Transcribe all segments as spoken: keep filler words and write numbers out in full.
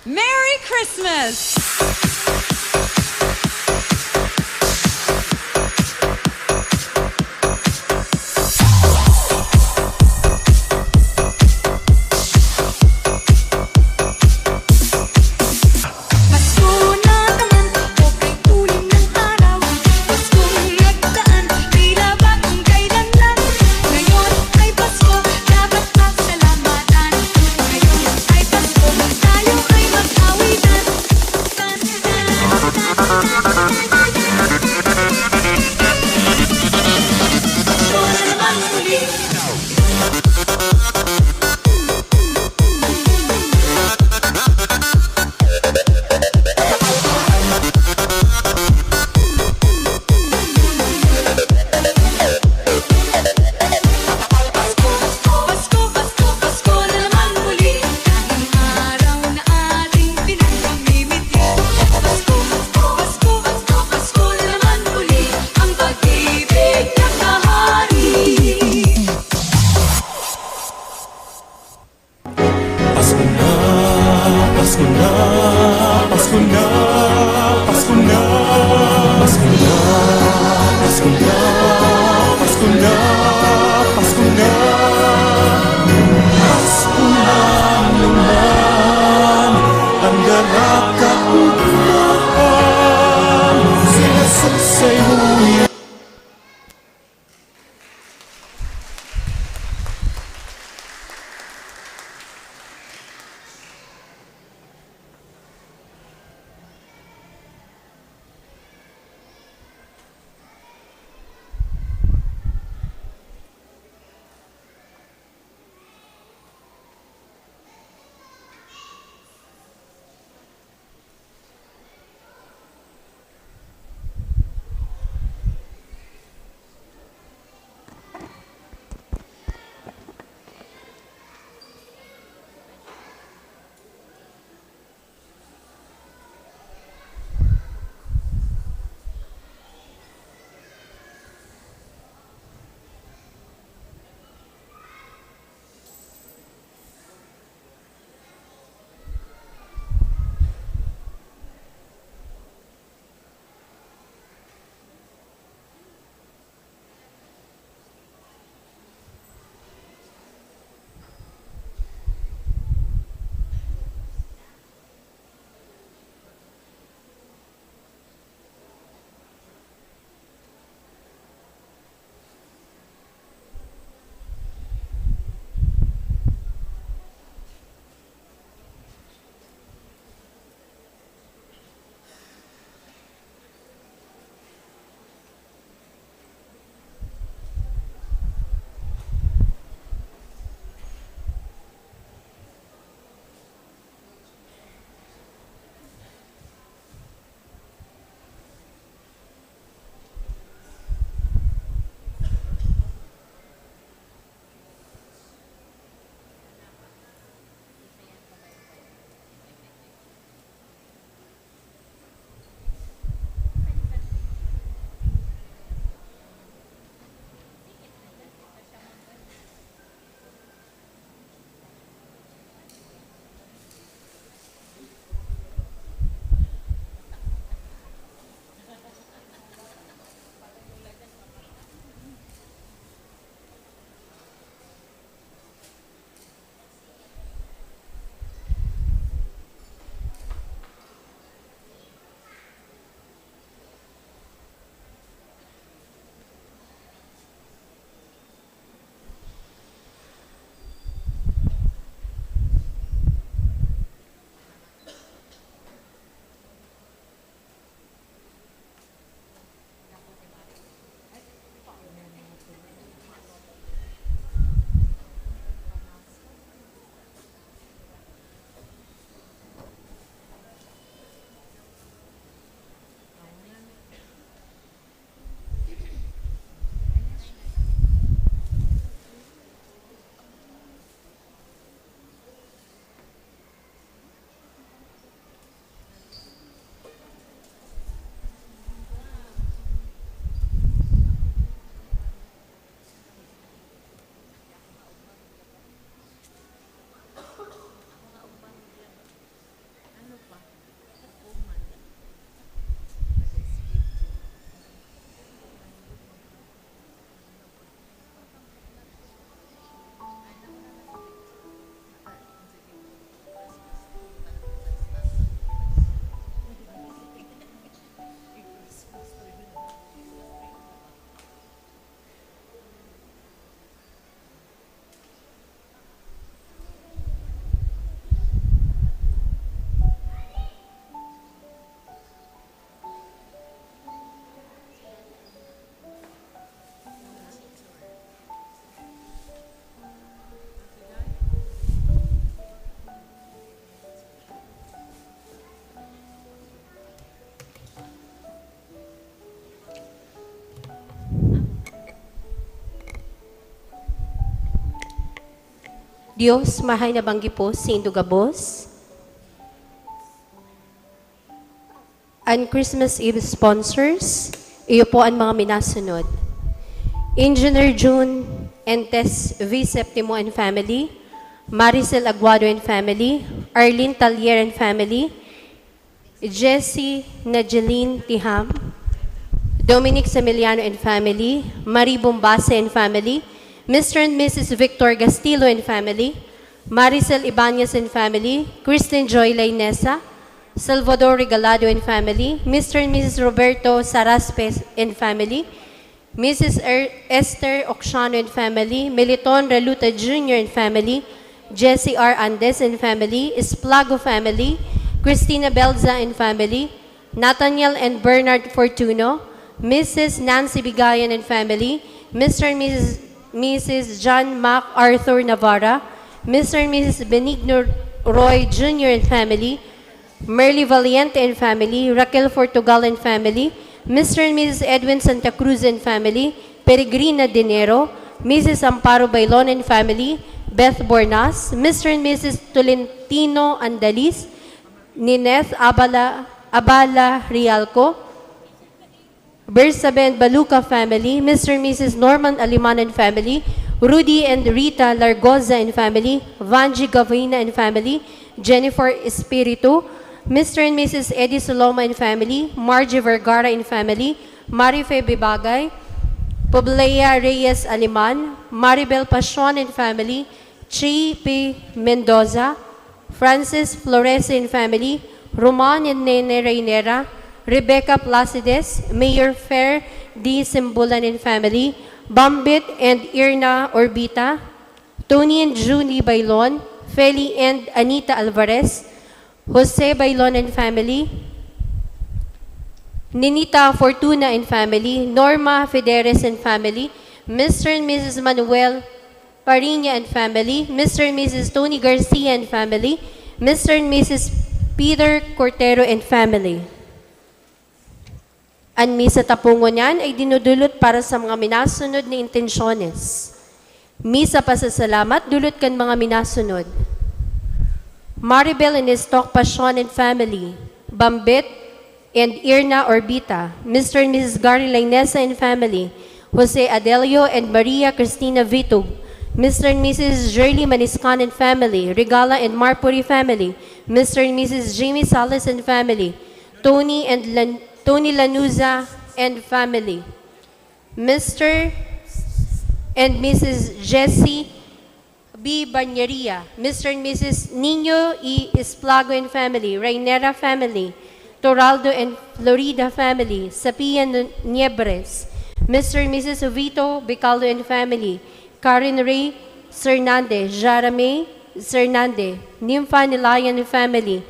Merry Christmas! Pasko na naman, okay, tuloy ng araw. Paskong nagdaan, tila ba kung kailan lang. Ngayon ay Pasko, dapat pasalamatan. Ngayon ay Pasko, tayo ay mag-awitan. Pasko na naman muli. Pasko, Pasko, Pasko na naman muli. Tanging araw na ating pinagmamimitin. Pasko, Pasko, Pasko, Pasko na naman muli. Ang pag-ibig na kahari. Pasko na, Pasko na, Pasko na, Pasko na, Pasko na, Pasko na, Pasko na, Pasko na. Pasko na naman, ang darakaugmahan, si Jesus ay muya. Dios, mahay na banggi po saindo gabos. An Christmas Eve sponsors, iyo po an mga minasunod. Engineer June Entes V. Septimo and family, Maricel Aguado and family, Arlene Talier and family, Jessie Najeline Tiham, Dominic Semiliano and family, Marie Bombase and family, Mister and Missus Victor Gastilo and family, Maricel Ibanez and family, Kristen Joy Lainesa, Salvador Regalado and family, Mister and Missus Roberto Saraspe and family, Missus Er-, Esther Ocsiano and family, Meliton Reluta Junior and family, Jesse R. Andes and family, Esplago family, Christina Belza and family, Nathaniel and Bernard Fortuno, Missus Nancy Bigayan and family, Mister and Missus, Missus John MacArthur Navarra, Mister and Missus Benigno Roy Junior and family, Merly Valiente and family, Raquel Fortugal and family, Mister and Missus Edwin Santa Cruz and family, Peregrina Dinero, Missus Amparo Bailon and family, Beth Bornas, Mister and Missus Tolentino Andalis, Nineth Abala, Abala Rialco, Bersabe and Baluca family, Mister and Missus Norman Aliman and family, Rudy and Rita Largoza and family, Vangie Gavina and family, Jennifer Espiritu, Mister and Missus Eddie Soloma and family, Margie Vergara and family, Marife Bibagay, Poblea Reyes Aliman, Maribel Pasion and family, Chi P Mendoza, Francis Flores and family, Roman and Nene Reynera, Rebecca Placides, Mayor Fer D. Simbulan and family, Bambit and Irna Orbita, Tony and Julie Bailon, Feli and Anita Alvarez, Jose Bailon and family, Ninita Fortuna and family, Norma Federes and family, Mister and Missus Manuel Pariña and family, Mister and Missus Tony Garcia and family, Mister and Missus Peter Cortero and family. An misa tapungon niyan ay dinudulot para sa mga minasunod na intensyones. Misa pasasalamat dulot kan mga minasunod: Maribel and Stock Pasion and family, Bambit and Irna Orbita, Mister and Missus Gary Lainesa and family, Jose Adelio and Maria Cristina Vitug, Mister and Missus Shirley Maniscan and family, Regala and Marpuri family, Mister and Missus Jimmy Salas and family, Tony and Lan-, Tony Lanuza and family, Mister and Missus Jessie B. Bañeria, Mister and Missus Niño E. Esplago and family, Rainera family, Toraldo and Florida family, Sapia N-, Niebres, Mister and Missus Jovito Bicaldo and family, Karen Ray Sernande, Jara May Sernande, Nympha Nilayan and family,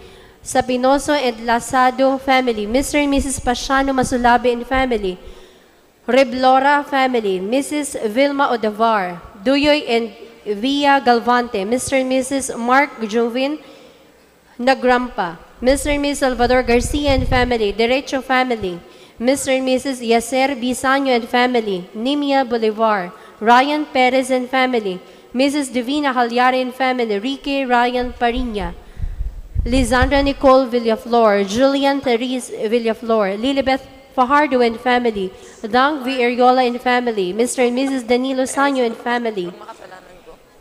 Sapinoso and Lasado family, Mister and Missus Pasiano Masulabe and family, Reblora family, Missus Vilma Odavar, Duyoy and Via Galvante, Mister and Missus Mark Jovin Nagrampa, Mister and Missus Salvador Garcia and family, Derecho family, Mister and Missus Yacer Bisanyo and family, Nimia Bolivar, Ryan Perez and family, Missus Divina Halyari and family, Ricky Ryan Pariña, Lisandra Nicole Villaflor, Julian Therese Villaflor, Lilibeth Fajardo and family, Dang V. Eriola and family, Mister and Missus Danilo Sanyo and family,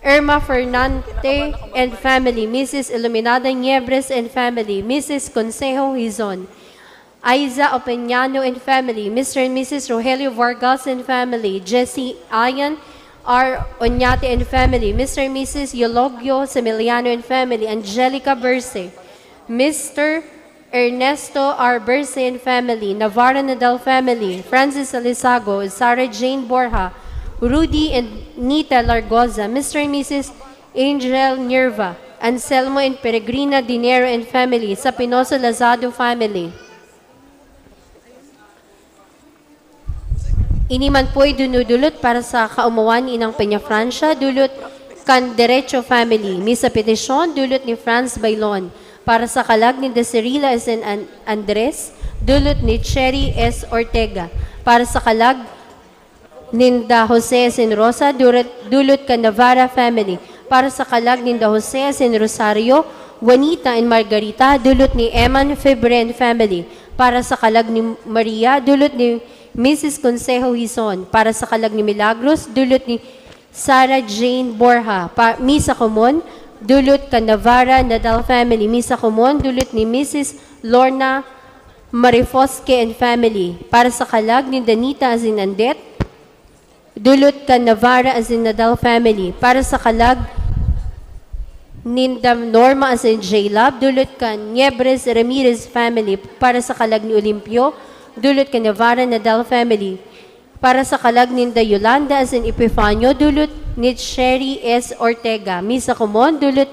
Irma Fernante and family, Missus Iluminada Niebres and family, Missus Consejo Hizon, Aiza Opeñano and family, Mister and Missus Rogelio Vargas and family, Jessie Ayan R. Oñate and family, Mister and Missus Eulogio Semiliano and family, Angelica Berse, Mister Ernesto R. Berse and family, Navarra Nadal family, Francis Alisago, Sarah Jane Borja, Rudy and Nita Largoza, Mister and Missus Angel Nirva, Anselmo and Peregrina Dinero and family, Sapinoso Lazado family. Ini man po'y dinudulot para sa kaomawan ni Inang Peñafrancia, dulot kan Derecho family. Misa petisyon, dulot ni Franz Bailon. Para sa kalag ni Desirila S. An-, Andres, dulot ni Cherry S. Ortega. Para sa kalag ninda Jose S. Rosa, dulot, dulot kan Navarra family. Para sa kalag ninda Jose asin Rosario, Juanita and Margarita, dulot ni Eman Febren family. Para sa kalag ni Maria, dulot ni Missus Consejo Hizon. Para sa kalag ni Milagros, dulot ni Sarah Jane Borja. Pa, misa komon, dulot kan Navarra Nadal family. Misa komon, dulot ni Missus Lorna Marifosque and family. Para sa kalag ni Danita asin Andet, dulot kan Navarra asin Nadal family. Para sa kalag ninda Norma asin J-Love, dulot kan Niebres Ramirez family. Para sa kalag ni Olimpio, dulot kan Navarra Nadal family. Para sa kalag ninda Yolanda asin Epifanio, dulot ni Sherry S. Ortega. Misa komon, dulot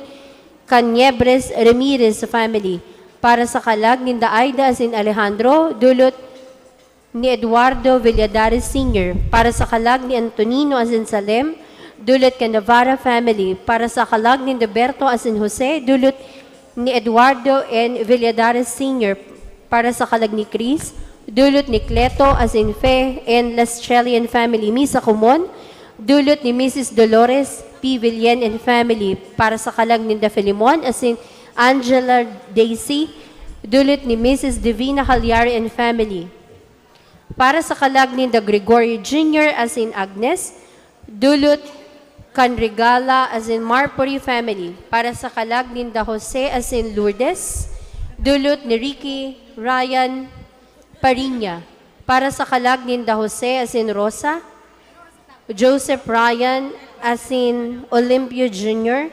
kan Niebres Ramirez family. Para sa kalag ninda Aida asin Alejandro, dulot ni Eduardo Villadares Senior. Para sa kalag ni Antonino asin Salem, dulot kan Navarra family. Para sa kalag ninda Berto asin Jose, dulot ni Eduardo N. Villadares Senior. Para sa kalag ni Chris, dulot ni Cleto asin Fe and Laschelian family. Misa komon, dulot ni Missus Dolores P. Villen and family. Para sa kalag ninda Filemon asin Angela Daisy, dulot ni Missus Divina Calyari and family. Para sa kalag ninda Gregorio Junior asin Agnes, dulot kan Regala asin Marbury family. Para sa kalag ninda Jose asin Lourdes, dulot ni Ricky Ryan Pariña. Para sa kalag ninda Jose asin Rosa, Joseph Ryan asin Olimpio Junior,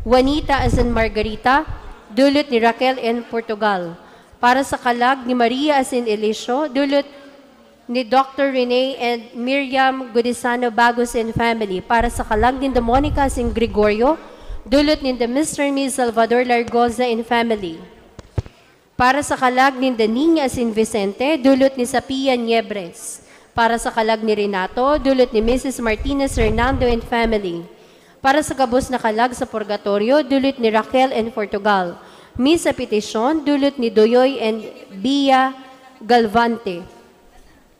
Juanita asin Margarita, dulot ni Raquel N. Portugal. Para sa kalag ni Maria asin Elicio, dulot ni Doctor Rene and Miriam Godesano Bagos and family. Para sa kalag ninda Monica asin Gregorio, dulot ninda Mister and Miss Salvador Largoza and family. Para sa kalag ninda Niña asin Vicente, dulot ni Sapia Niebres. Para sa kalag ni Renato, dulot ni Missus Martinez Hernando and family. Para sa gabos na kalag sa purgatorio, dulot ni Raquel and Portugal. Misa petisyon, dulot ni Doyoy and Bia Galvante.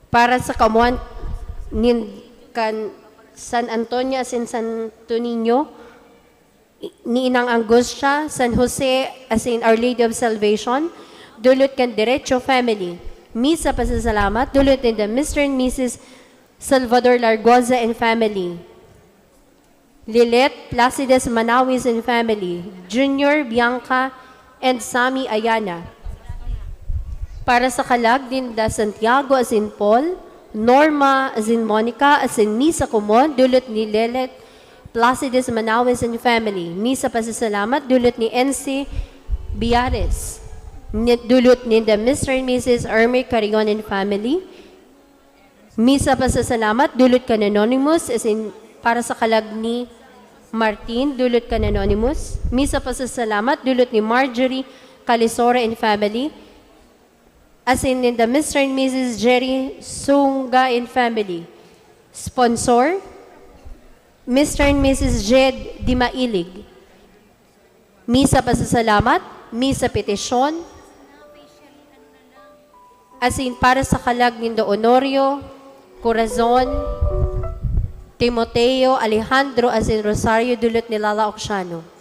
Para sa kamuan nin kan San Antonio asin Santo Niño, ni Inang Angustia, San Jose, asin Our Lady of Salvation, dulot kan Derecho family. Misa pasasalamat, dulot ninda Mister and Missus Salvador Largoza and family. Lilet Placides Manawis and family. Junior, Bianca, and Sammy Ayana. Para sa kalag ninda Santiago asin Paul, Norma asin Monica, asin misa komon, dulot ni Lelet Placides Manawis and family. Misa pasasalamat, dulot ni N C Biares. Ni-, dulot ninda Mister and Missus Ermi Carion and family. Misa pasasalamat, dulot kan Anonymous, asin para sa kalag ni Martin, dulot kan Anonymous. Misa pasasalamat, dulot ni Marjorie Calisora and family. Asin ninda Mister and Missus Jerry Sunga and family. Sponsor, Mister and Missus Jed Dimailig. Misa pasasalamat, misa petisyon, asin para sa kalag ninda Honorio, Corazon, Timoteo, Alejandro, asin Rosario, dulot ni Lala Oxiano.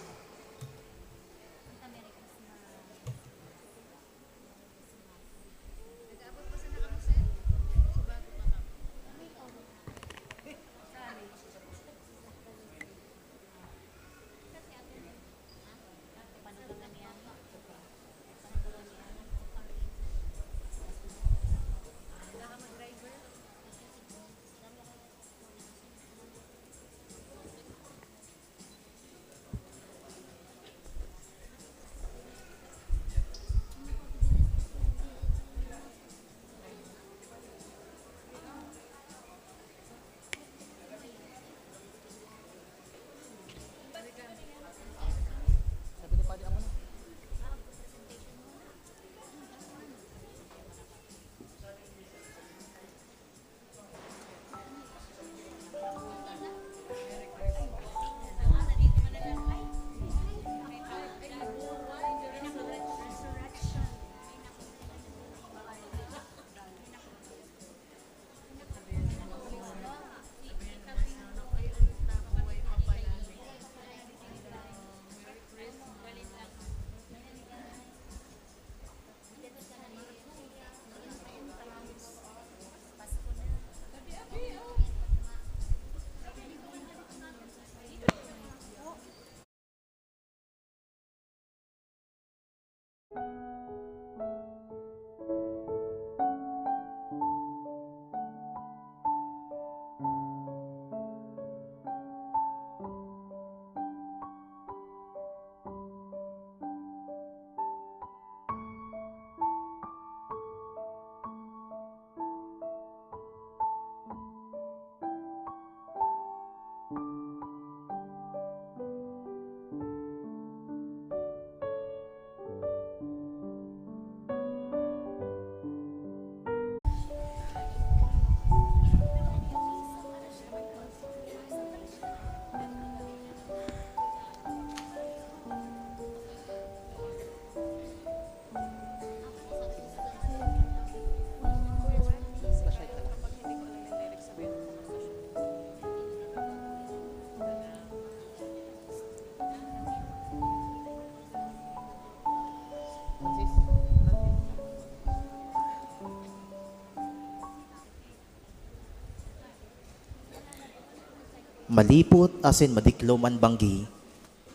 Malipot asin madiklom an banggi,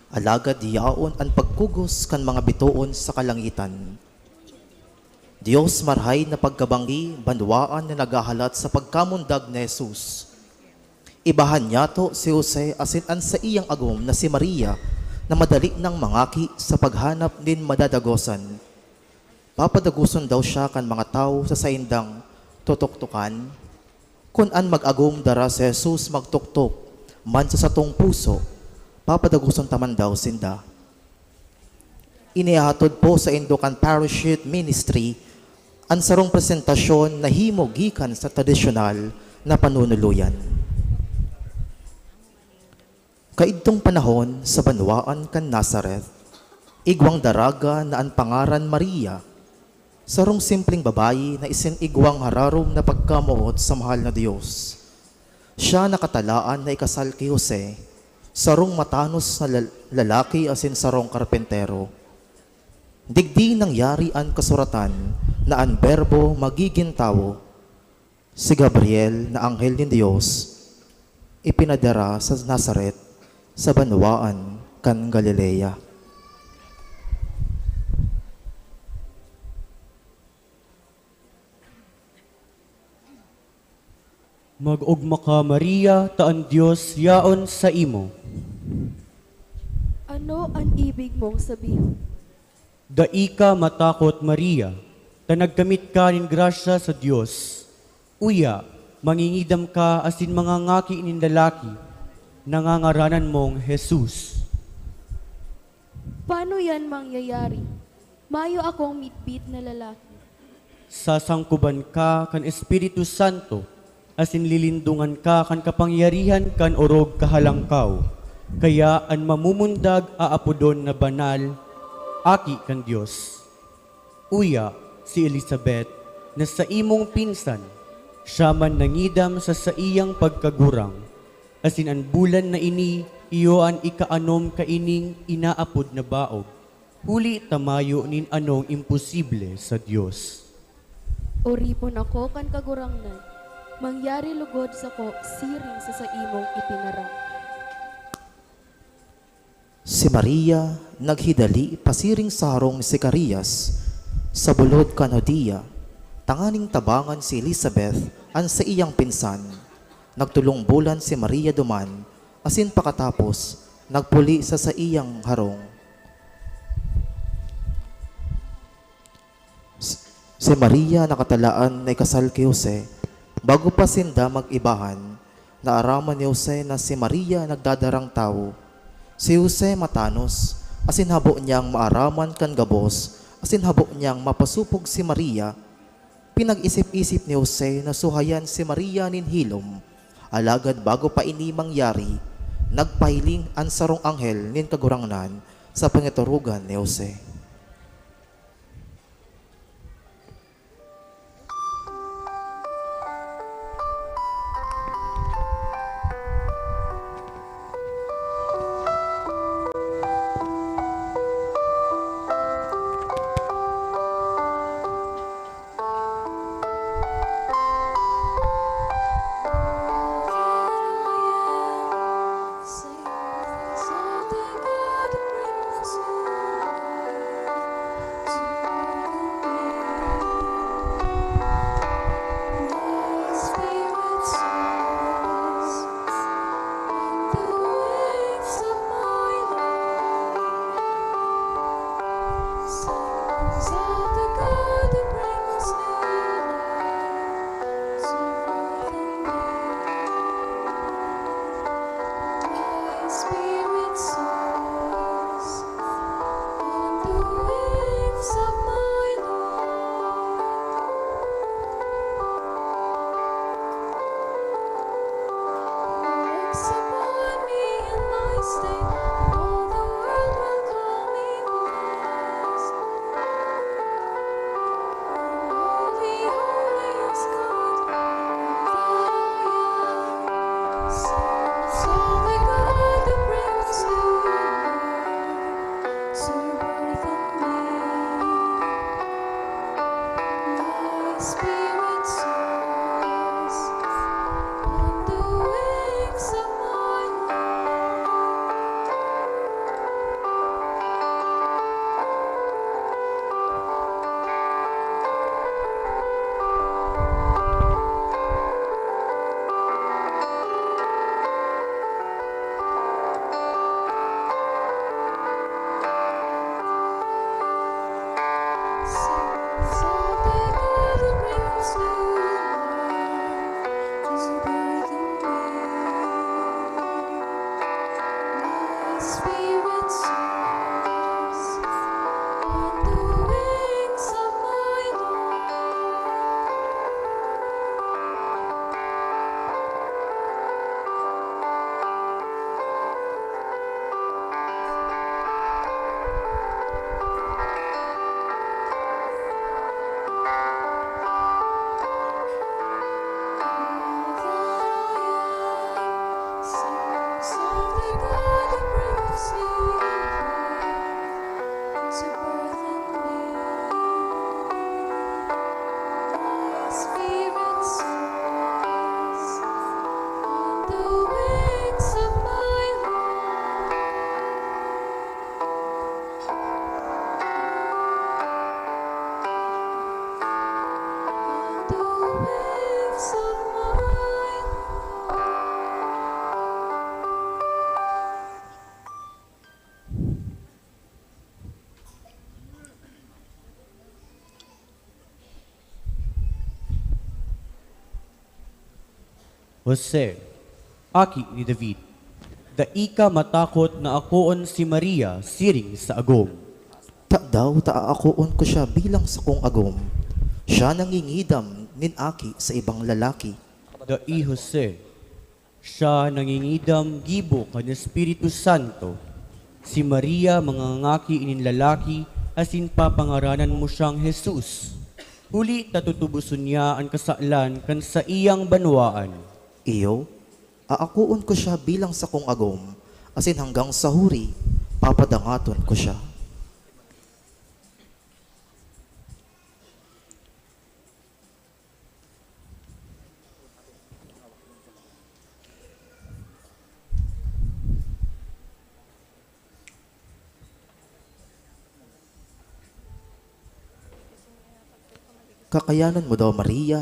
alagad yaon an pagkugos kan mga bitoon sa kalangitan. Dios, marahay na pagkabanggi, banwaan na naghahalat sa pagkamundag ni Jesus. Ibahan niyato si Jose asin an saiyang agom na si Maria na madali nang mangaki sa paghanap nin madadagosan. Papadagoson daw siya kan mga tawo sa saindang tutuktukan? Kun an mag-agom dara si Jesus magtuktok man sa satong puso, papadagoson ta man daw sinda. Inihahatod po saindo kan Parish Youth Ministry an sarong presentasyon na himo gikan sa tradisyonal na panunuluyan. Kaidtong panahon, sa banwaan kan Nazareth, igwang daraga na an pangaran Maria, sarong simpleng babayi na isin-igwang hararom na pagkamoot sa mahal na Dios. Siya nakatalaan na ikasal ki Jose, sarong matanos na lal-, lalaki asin sarong karpentero. Digdi nangyari an kasuratan na an Berbo magigin tawo. Si Gabriel na anghel nin Dios ipinadara sa Nazaret, sa banwaan kan Galilea. Mag-ogma ka, Maria, ta an Dios yaon saimo. Ano an ibig mong sabihon? Dai ka matakot, Maria, ta nagkamit ka nin grasya sa Dios. Uya, mangingidam ka asin mangangaki nin lalaki, na ngangaranan mong Jesus. Paano yan mangyayari? Mayo akong midbid na lalaki. Sasangkoban ka kan Espiritu Santo, asin lilindongan ka kan kapangyarihan kan Orog Kahalangkaw. Kaya an mamumundag aapodon na banal, Aki kan Dios. Uya, si Elizabeth, na saimong pinsan, siya man nangidam sa saiyang pagkagurang, asin an bulan na ini iyo an ikaanom kaining inaapod na baog. Huli ta mayo nin anong imposible sa Dios. Oripon ako kan Kagurangnan, mangyari logod sako siring sa saimong ipinarang. Si Maria naghidali pasiring sa harong ni Zacarias, sa bulod kan Judea, tanganing tabangan si Elizabeth, an saiyang pinsan. Nagtolong bulan si Maria duman, asin pakatapos, nagpuli sa saiyang harong. S-, si Maria nakatalaan na ikasal ki Jose. Bago pa sinda mag-ibahan, naaraman ni Jose na si Maria nagdadarang tawo. Si Jose matanos, asin habo niyang maaraman kan gabos, asin habo niyang mapasopog si Maria. Pinag-isip-isip ni Jose na suhayan si Maria nin hilom. Alagad bago pa ini mangyari, nagpahiling an sarong anghel nin Kagurangnan sa pangiturugan ni Jose. Jose, aki ni David, dai ka matakot na akoon si Maria siring sa agom. Tadaw ta aakoon ko siya bilang sakong agom. Siya nangingidam nin aki sa ibang lalaki. Dai, Jose. Siya nangingidam gibo kan Espiritu Santo. Si Maria mangangaki nin lalaki asin papangaranan mo siyang Jesus. Huli ta tutuboson niya an kasalan kan saiyang banwaan. Iyo, aakoon ko siya bilang sakong agom, asin hanggang sa huri, papadangaton ko siya. Kakayanon mo daw, Maria,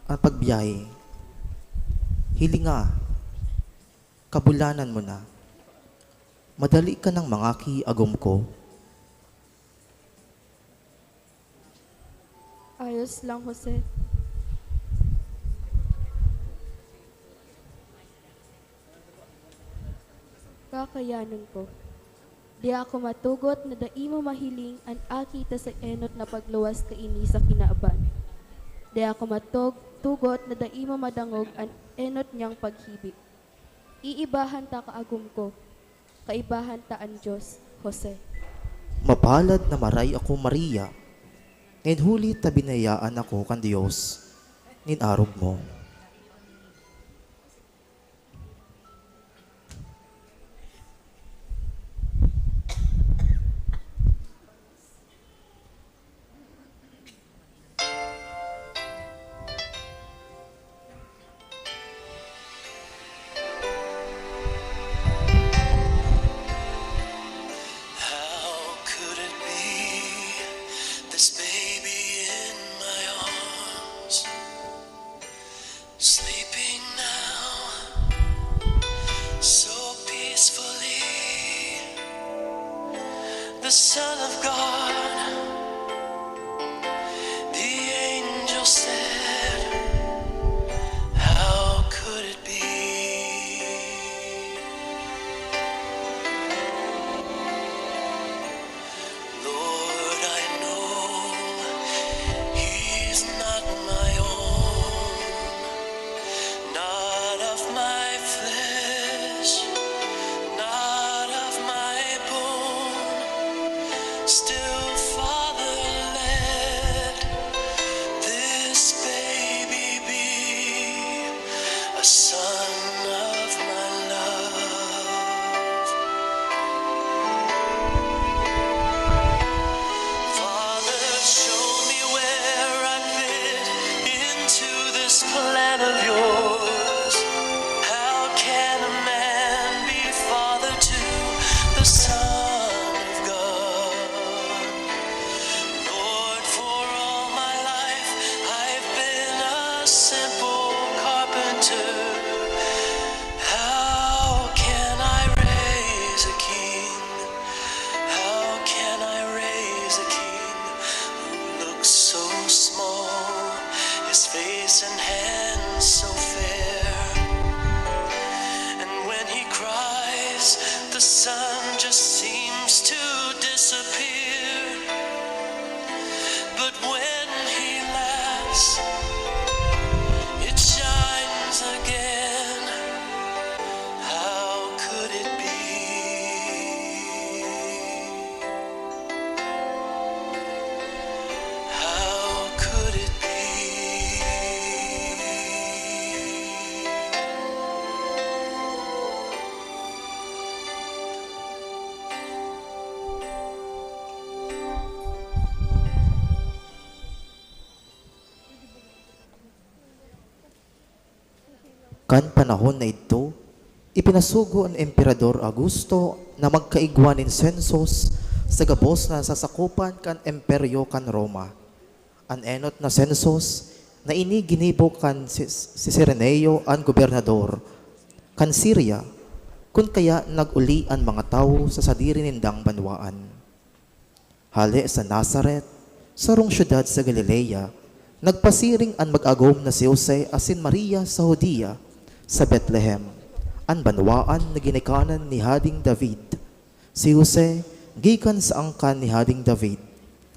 ang pagbiyahe. Hilinga, kabulanan mo na. Madali ka nang mangaki, agom ko. Ayos lang, Jose. Kakayanon ko. Di ako matugot na dai mo mahiling an aki ta sa enot na pagluwas kaini sa kinaban. Di ako matug-, tugot na dai mo madangog an enot niyang paghibi. Iibahan ta, kaagom ko. Kaibahan ta an Dios, Jose. Mapalad na maray ako, Maria, ngin huli ta binayaan ako kan Dios nin arog mo. How could it be, this baby in my arms, sleeping now, so peacefully? The Son of God, the angel said, "How could it be?" Lord, I know he's not my own, not of my flesh, not of my bone. Still, Father, let this baby be a son of my love. Father, show me where I fit into this plan of yours. How can a man be father to the Son of God? Lord, for all my life I've been a simple carpenter. How can I raise a king? How can I raise a king who looks so small, his face and hands so fair? And when he cries, the sun just seems to disappear. But when he laughs, it shines again. How could it be? How could it be? Kan panahon na idto, ipinasugo ni Emperador Augusto na magkaigwa nin sensos sa gabos na nasasakopan kan Imperyo kan Roma. An enot na sensos na ini ginibo kan si, si Cirenio an gobernador kan Siria, kun kaya nag-uli an mga tawo sa sadiri nindang banwaan. Hale sa Nazaret, sarong syudad sa Galilea, Nagpasiring an mag-agom na si Jose asin Maria sa Judea, sa Betlehem, an banwaan na ginikanan ni Hading David. Si Jose gikan sa angkan ni Hading David.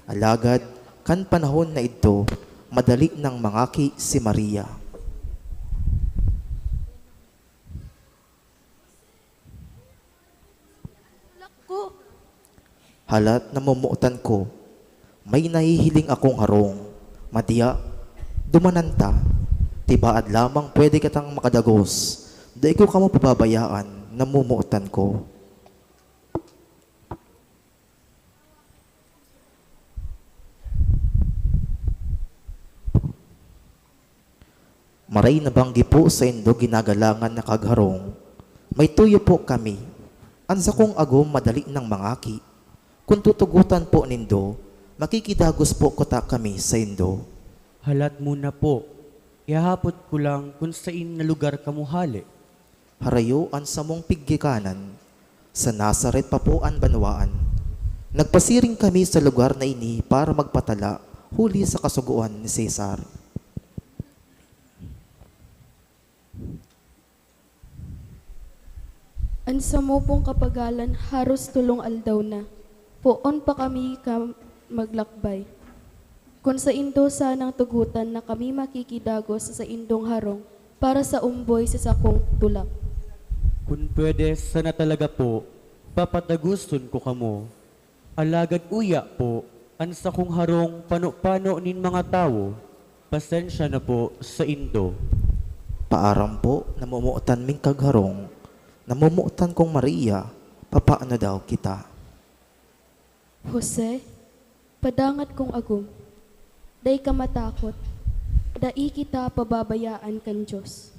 Alagad, kan panahon na idto, madali nang mangaki si Maria. Halat na mamotan ko, may nahihiling akong harong. Madya, dumanan ta. Tibaad lamang pwede kitang makadagos. Dai ko kamo pababayaan, namomotan ko. Maray na banggi po saindo, ginagalangan na kagharong. May tuyo po kami. An sakong agom madali nang mangaki. Kun tutugotan po nindo, makikidagos po kuta kami saindo. Halat muna po. Ihahapot ko lang kun sain na lugar kamo hale. Harayo an samong pigikanan, sa Nazaret pa po an banwaan. Nagpasiring kami sa lugar na ini para magpatala huli sa kasugoan ni Cesar. An samo pong kapagalan haros tolong aldaw na. Poon pa kami ka maglakbay. Kun saindo sanang tugotan na kami makikidagos sa saindong harong para sa omboy sa sakong tulak. Kun pwede sana talaga po, papadagoson ko kamo. Alagad uya po, an sakong harong pano-pano nin mga tawo, pasensya na po saindo. Paaram po, namomotan ming kagharong, namomotan kong Maria, papaano daw kita? Jose, padangat kong agom, dai ka matakot, dai kita pababayaan kan Dios.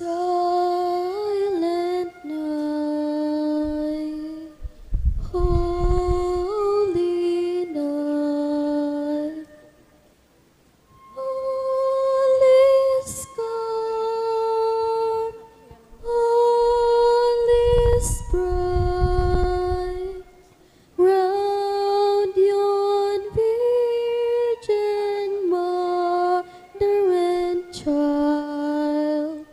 Silent night, holy night, all is calm, all is bright. Round yon Virgin Mother and Child,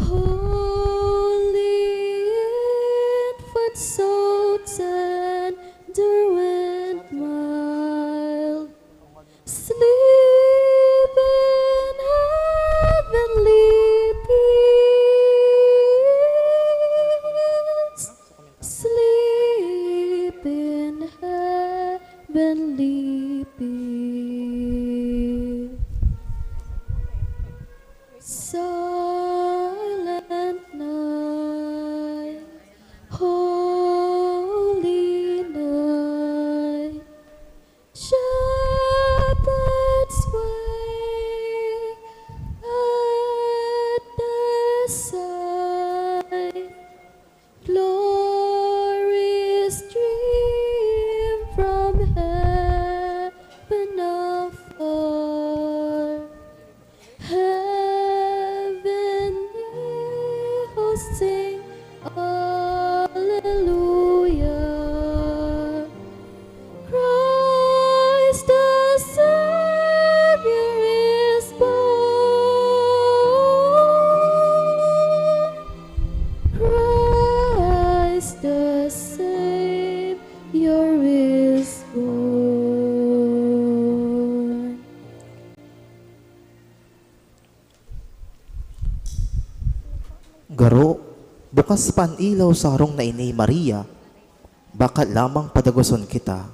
holy infant, so tender and mild, sleep in heavenly peace. Sleep in heavenly peace. Silent night, holy night, shepherds wake at the sight. Glories stream from heaven afar. Heavenly hosts sing Alleluia. Christ the Savior is born. Christ the Savior is born. Garo, bukas pa an ilaw sa harong na ini, Maria. Baka lamang padagoson kita.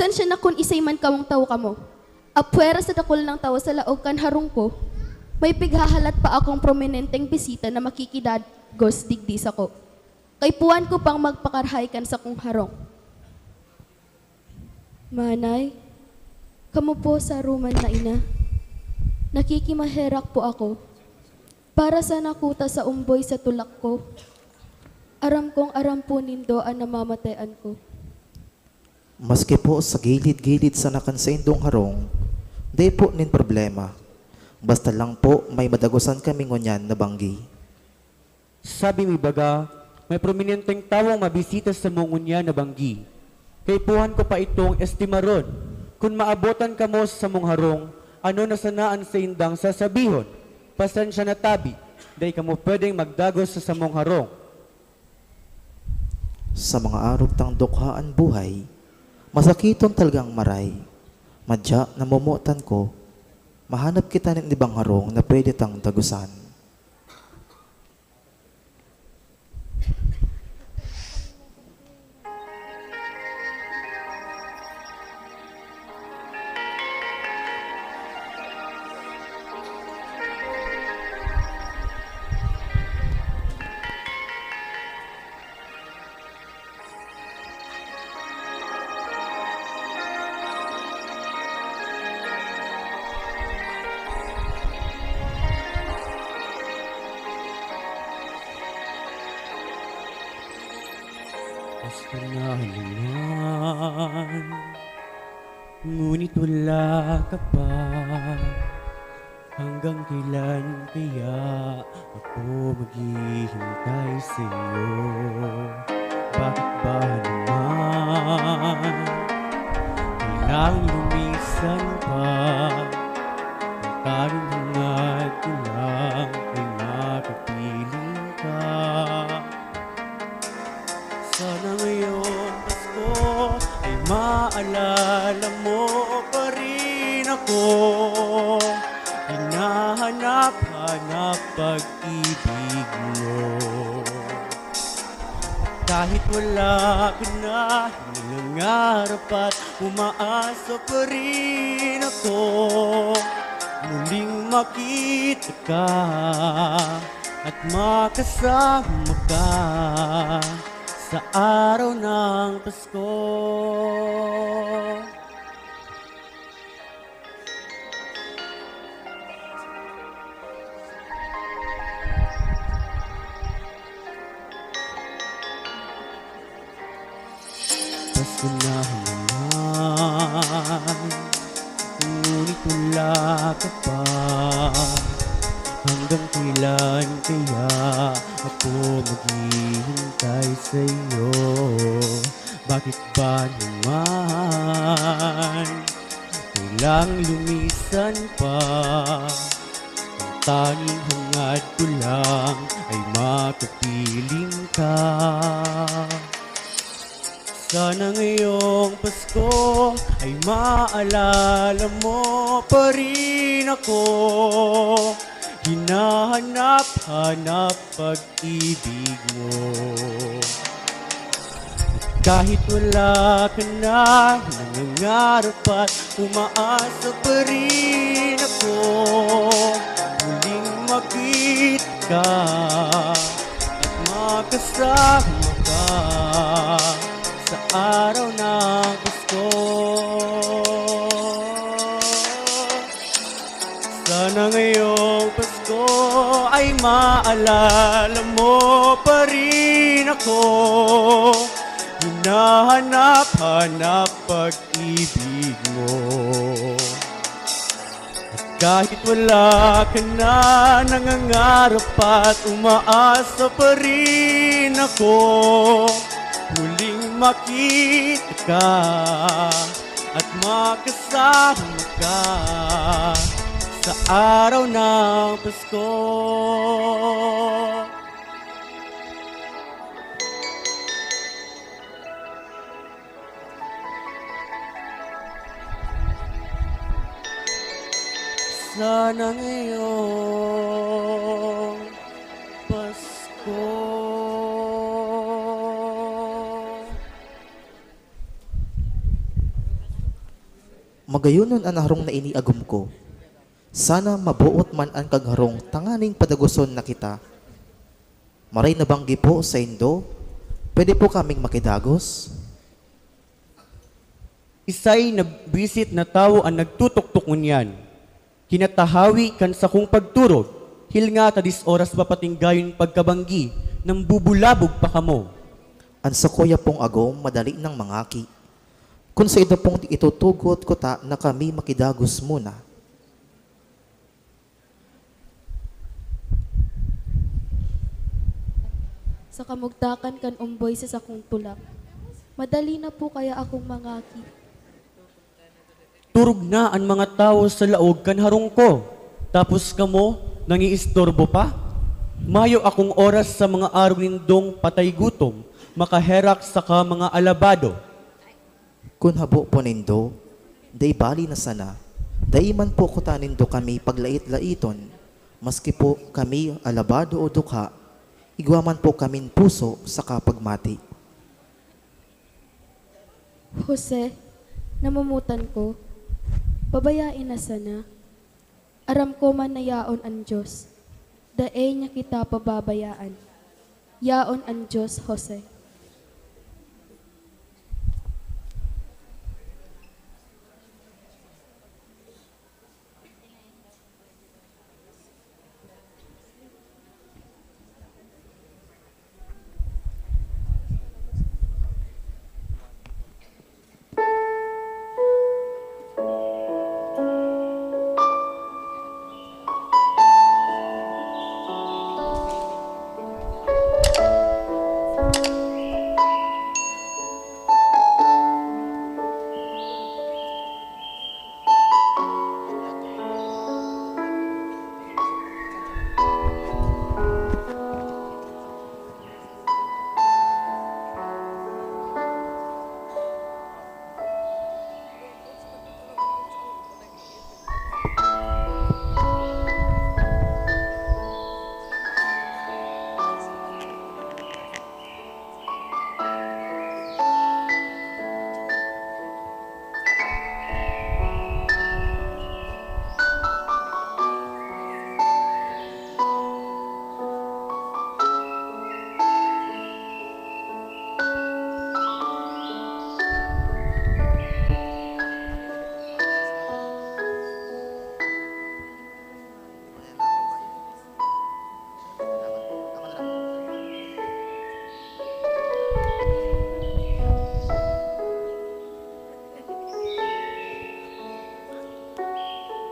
Tansya na kun isay man kamong tawo kamo. Apwera sa dakul nang tawo sa laog kan harong ko, may pighahalat pa akong prominenteng bisita na makikidagos digdi sako. Kaipuhan ko pang magpakarahay kan sakong harong. Manay, kamo po sa Roman na ina. Nakikimaherak po ako. Para sa nakuta sa umboy sa tulak ko, aram kong aram po nindo an namamatean ko. Maski po sa gilid-gilid sana kan saindong harong, dai po nin problema. Basta lang po may madagosan kami ngunyan na banggi. Sabi mi baga, may prominenteng tawong mabisita samo ngunyan na banggi. Kaipuhan ko pa itong estimaron. Kun maabotan kamo sa samong harong, ano na sana an saindang sasabihon? Pasensya na tabi, dai kamo pwedeng magdagos sa samong harong. Sa mga arog tang dukha an buhay, masakiton talagang maray. Madya, namomotan ko, mahanap kita nin ibang harong na pwede tang dagosan. Basta na naman, ngunit wala ka pa. Hanggang kailan kaya ako maghihintay sa'yo? Bakit ba naman kailangang lumisan pa? Ang tanging hangad ko lang ay makapiling ka. Sana ngayong Pasko ay maalala mo pa rin ako. Hinahanap-hanap pag-ibig mo. Kahit wala ka na, nangangarap at umaasa pa rin ako. Muling makita ka at makasama ka sa araw ng Pasko. Pasko na naman, ngunit wala ka pa. Hanggang kailan kaya ako maghihintay sa'yo? Bakit ba naman kailangang lumisan pa? Ang tanging hangad ko lang ay makapiling ka. Sana ngayong Pasko ay maalala mo pa rin ako. Hinahanap-hanap pag-ibig mo. Kahit wala ka na, nangangarap at umaasa pa rin ako. Muling makita ka at makasama ka sa araw ng Pasko. Sana ngayong Pasko ay maalala mo pa rin ako. Hinahanap-hanap pag-ibig mo. At kahit wala ka na, nangangarap at umaasa pa rin ako. Muling makita ka at makasama ka sa araw ng Pasko. Sana ngayong Pasko. Magayonon an harong na iniagom ko. Sana maboot man an kagharong tanganing padagoson na kita. Maray na banggi po saindo, pwede po kaming makidagos? Isay na bwisit na tawo an nagtutuktok ngunyan. Kinatahawi kan sakong pagturog, hilnga ta dis oras pa patinggayon pagkabanggi, nambubulabog pa kamo. An sakuya pong agom madali nang mangaki. Kun saindo pong itutugot ko ta na kami makidagos muna. Sa kamugtakan kan umboy sa sakong tulak. Madali na po kaya akong mangaki. Turog na an mga tawo sa laog kan harong ko, tapos kamo nangiistorbo pa? Mayo akong oras sa mga arog nindong patay gutom, makaherak saka mga alabado. Kun habo po nindo, dai bali na sana. Dai man po kuta nindo kami paglait-laiton, maski po kami alabado o dukha, igwa man po kamin puso saka pagmati. Jose, namomotan ko, pabayae na sana. Aram ko man na yaon an Dios, dai niya kita pababayaan. Yaon an Dios, Jose.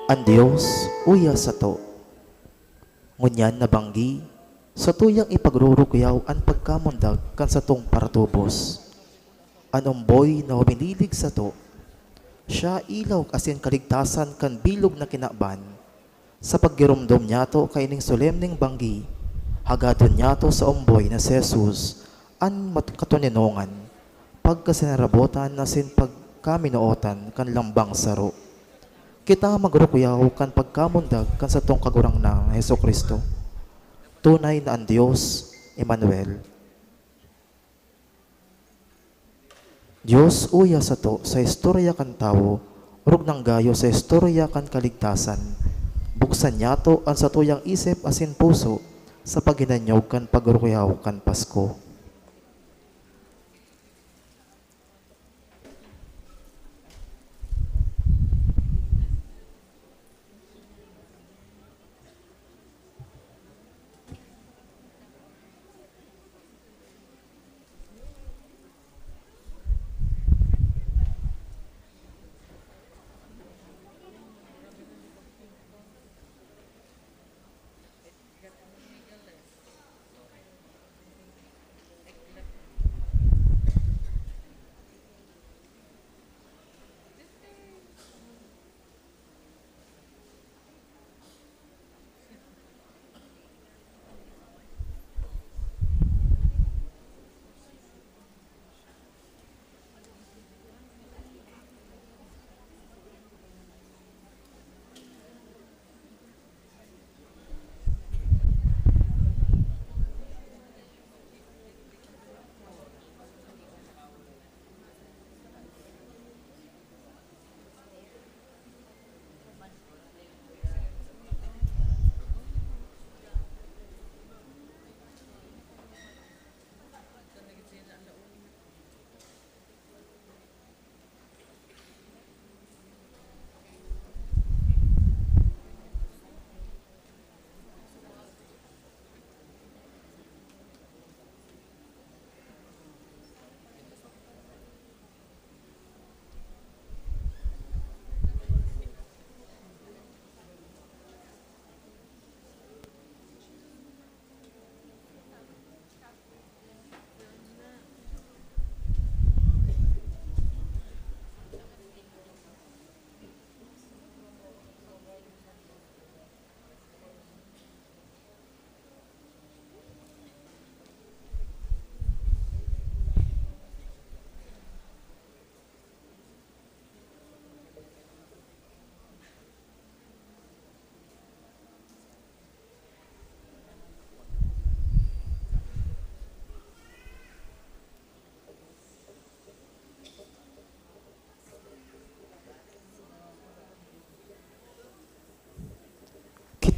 An Dios uya sato. Ngunyan na banggi, satuyang ipagrurukyaw an pagkamundag kan satong paratubos. An omboy na huminilig sato, siya ilog asin kaligtasan kan bilog na kinaban. Sa paggiromdom niyato kaining solemneng banggi, hagadon niyato sa omboy na si Jesus an mat-, katoninongan, pagkasinarabotan asin pagkaminootan kan lambang saro. Kita magrukyaw kan pagkamundag kan satong Kagurangnan na Jesu-Cristo. Tunay na an Dios, Emmanuel. Dios uya sato sa istorya kan tawo, orog nang gayo sa istorya kan kaligtasan. Buksan niyato an satuyang isip asin puso sa paghinanyog kan pagrukyaw kan Pasko.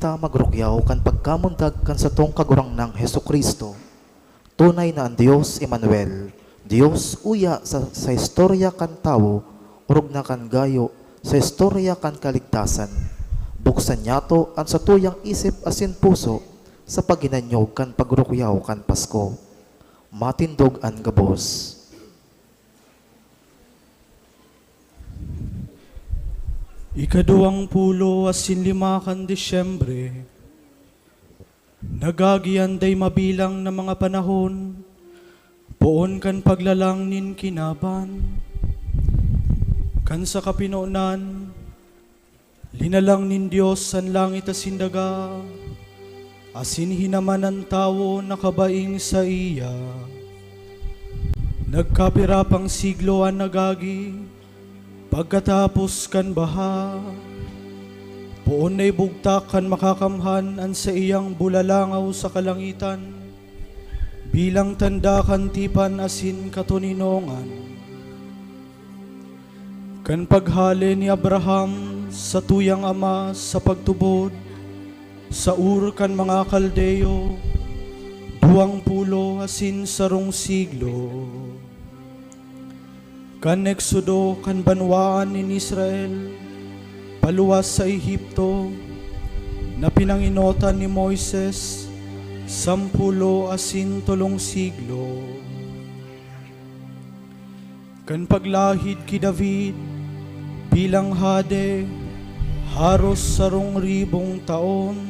Ta magrukyaw kan pagkamundag kan satong Kagurangnan Jesu-Cristo. Tunay na an Dios, Emmanuel, Dios uya sa, sa istorya kan tawo, orog na kan gayo sa istorya kan kaligtasan. Buksan niyato an satuyang isip asin puso sa paghinanyog kan pagrukyaw kan Pasko. Matindog an gabos. Ikaduwang pulo asin lima kan Disyembre, nagagi an dai mabilang na mga panahon, poon kan paglalang nin kinaban. Kan sa kapinonan, linalang nin Dios an langit asin daga, asin hinaman an tawo na kabaing saiya. Nagkapira pang siglo an nagagi, pagkatapos kan baha, poon na ibugtak kan Makakamhan an saiyang bulalangaw sa kalangitan, bilang tanda kan tipan asin katoninongan. Kan paghale ni Abraham sa tuyang ama sa pagtubod, sa Ur kan mga Kaldeo, duwang pulo asin sarong siglo. Kan Exodo kan banwaan nin Israel, paluwas sa Egipto, na pinangenotan ni Moises, sampulo asin tolong siglo. Kan paglahid ki David bilang hade, haros sarong ribong taon,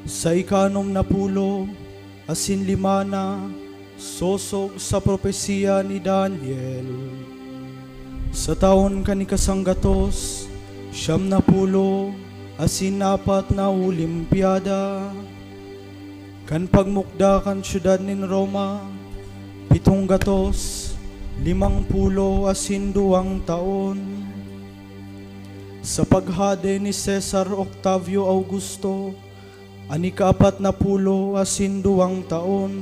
sa ikanom na pulo asin lima na, sosog sa propesiya ni Daniel. Sa taon kan ikasanggatos, siyam na pulo asin apat na Olimpiada, kan pagmukda kan syudad nin Roma, pitong gatos, limang pulo asin duwang taon. Sa paghade ni Cesar Octavio Augusto, an ikaapat na pulo asin duwang taon,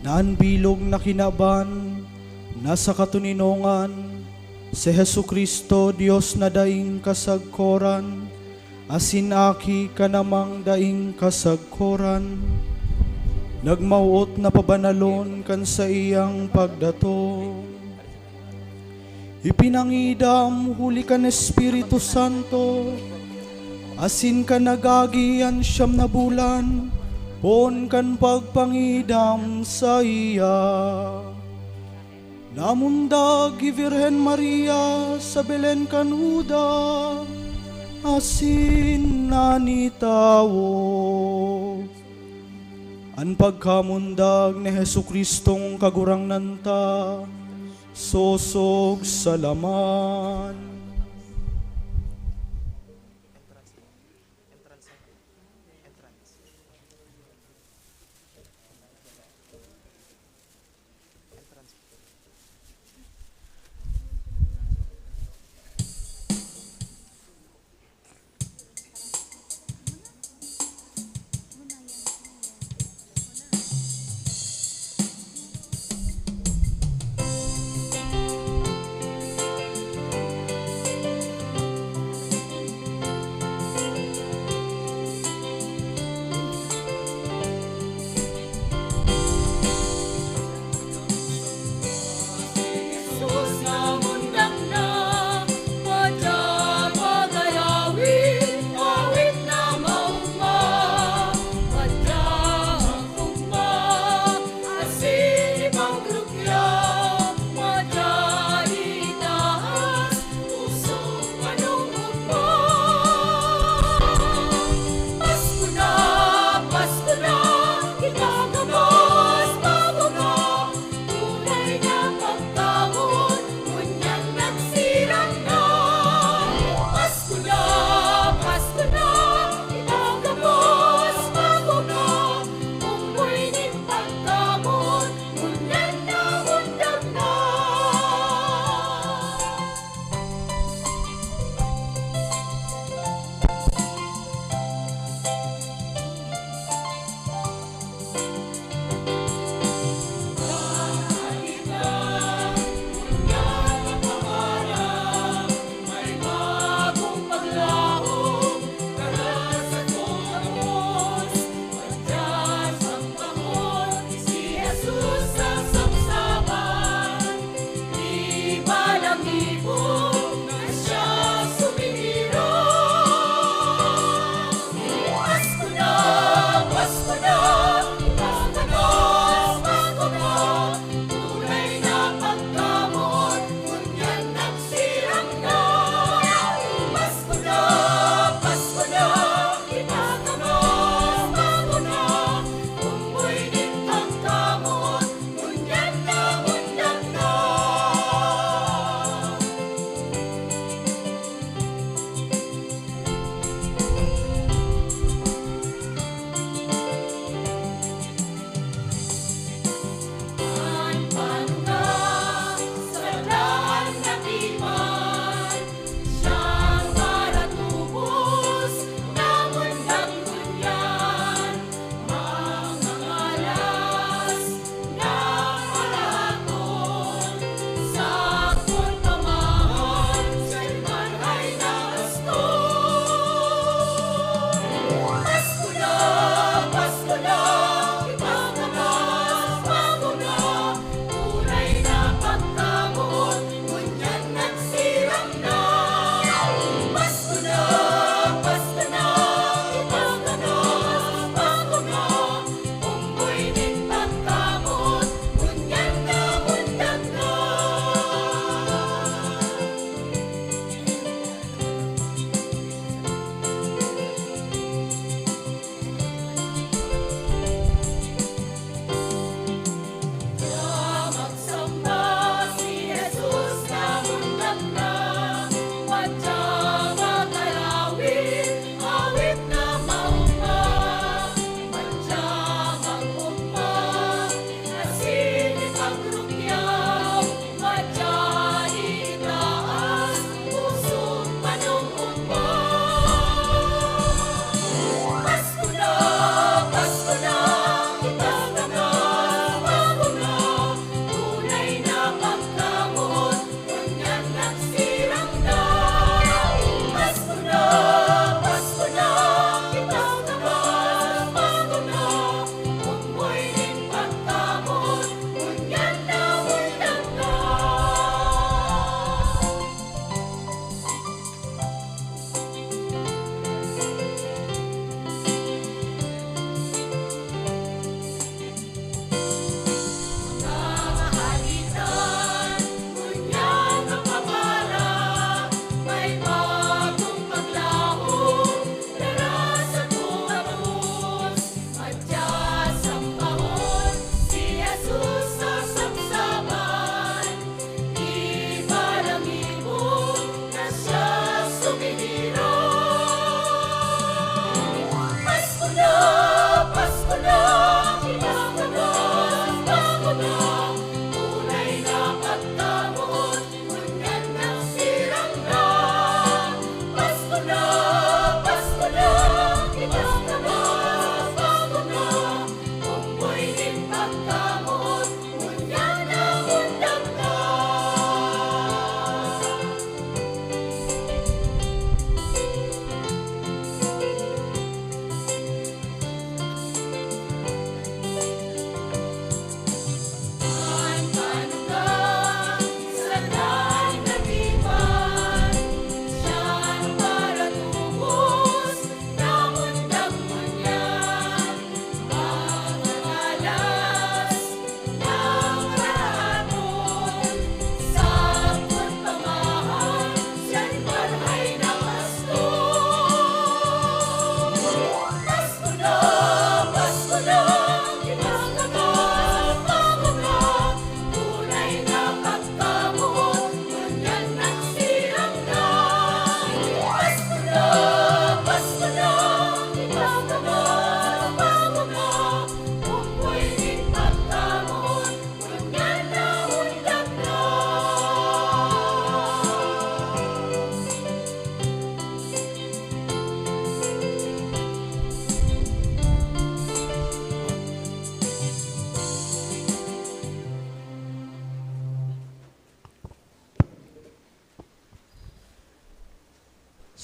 na an bilog na kinaban na sa katoninongan, si Jesu-Cristo, Dios na daing kasagkoran, asin Aki kan Amang daing kasagkoran, nagmawot na pabanalon kan saiyang pagdatong. Ipinangidam huli kan Espiritu Santo, asin kan nagagi an siyam na bulan, poon kan pagpangidam saiya. Namundag ki Birhen Maria sa Belen kan Juda, asin nani tawo. An pagkamundag ni Jesu-Cristong Kagurangnan ta, sosog sa laman.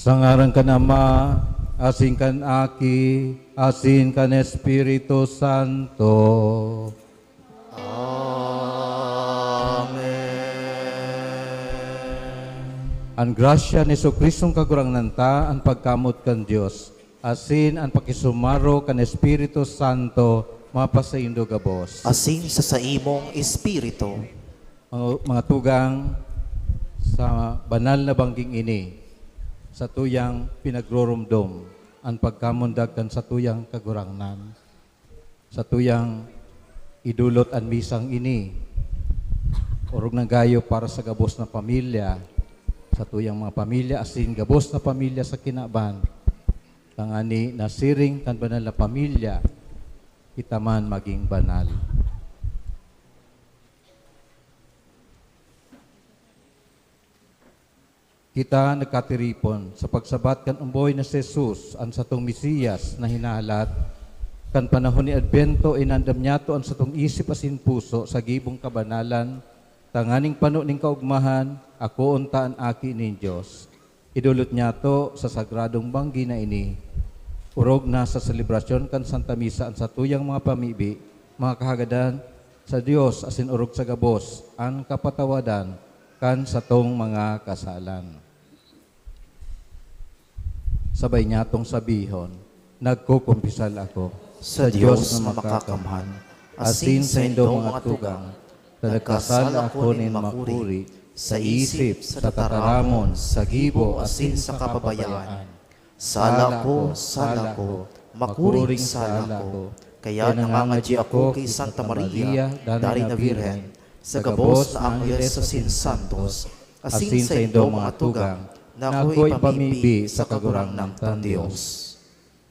Sa ngaran kan Ama, asin kan Aki, asin kan Espiritu Santo. Amen. An grasya ni Jesu-Cristong Kagurangnan ta, an pagkamoot kan Dios, asin an pakisumaro kan Espiritu Santo mapasaindo gabos. Asin sa saimong espiritu. Mga, mga tugang, sa banal na bangging ini, satuyang pinagroromdom an pagkamundag kan satuyang Kagurangnan. Satuyang idolot an misang ini, orog na gayo para sa gabos na pamilya, satuyang mga pamilya asin gabos na pamilya sa kinaban, tangani na siring kan banal na pamilya, kita man maging banal. Kita nagkatiripon sa pagsabat kan omboy na si Jesus, an satong Mesiyas na hinahalat. Kan panahon ni Adbento, inandam niyato an satong isip asin puso sa gibong kabanalan, tanganing pano nin kaogmahan, akoon ta an Aki nin Dios. Idolot niyato sa sagradong banggi na ini. Orog na sa selebrasyon kan Santa Misa an satuyang mga pamibi, mga kahagadan, sa Dios asin orog sa gabos an kapatawadan kan satong mga kasalan. Sabay niyatong sabihon, "Nagkukumpisal ako sa Dios na makakamhan, asin saindong mga tugang, ta nagkasala ako nin makuri sa isip, sa tataramon, sa gibo, asin sa kapabayaan. Sala ko, sala ko, makuring sala ko. Kaya nangangadyi ako ki Santa Maria, Dari na Birhen, sa gabos na angheles asin santos, asin saindong mga tugang, na ako ipamibi sa Kagurangnan tang Dios."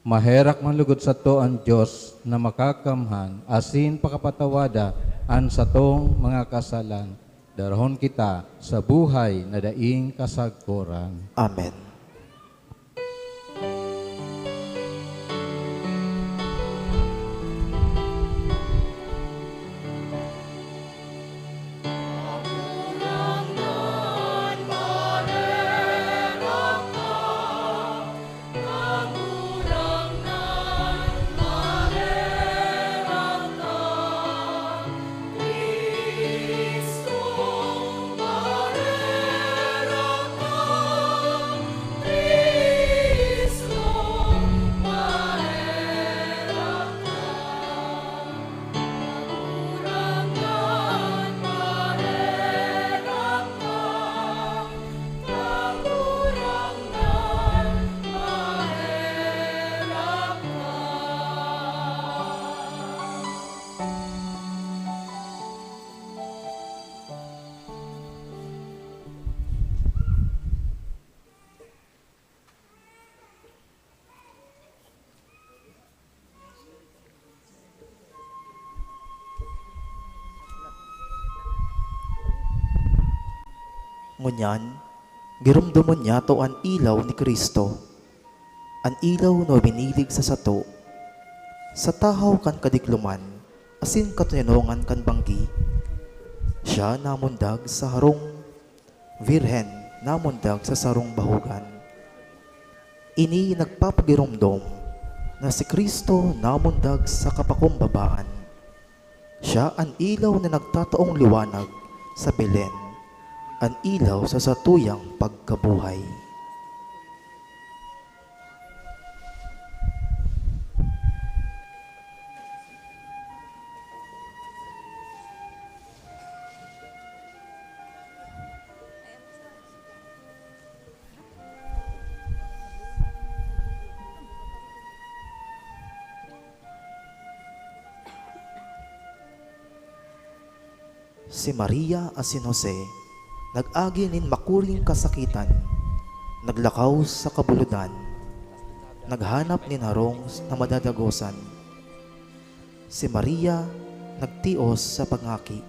Maherak man lugod sato an Dios na makakamhan asin pakapatawada an satong mga kasalan. Darahon kita sa buhay na daing kasagkoran. Amen. Ngunyan, giromdomon niyato an ilaw ni Cristo, an ilaw na binilig sa sato, sa tahaw kan kadikloman asin katoninongan kan banggi. Siya namundag sa harong Birhen namundag sa sarong bahugan. Ini nagpapagiromdom na si Cristo namundag sa kapakumbabaan. Siya an ilaw na nagtataong liwanag sa Belen, an ilaw sa satuyang pagkabuhay. Si Maria asin Jose nag-agi nin makuring kasakitan, naglakaw sa kabulodan, naghanap nin harong na madadagosan. Si Maria nagtios sa pangaki.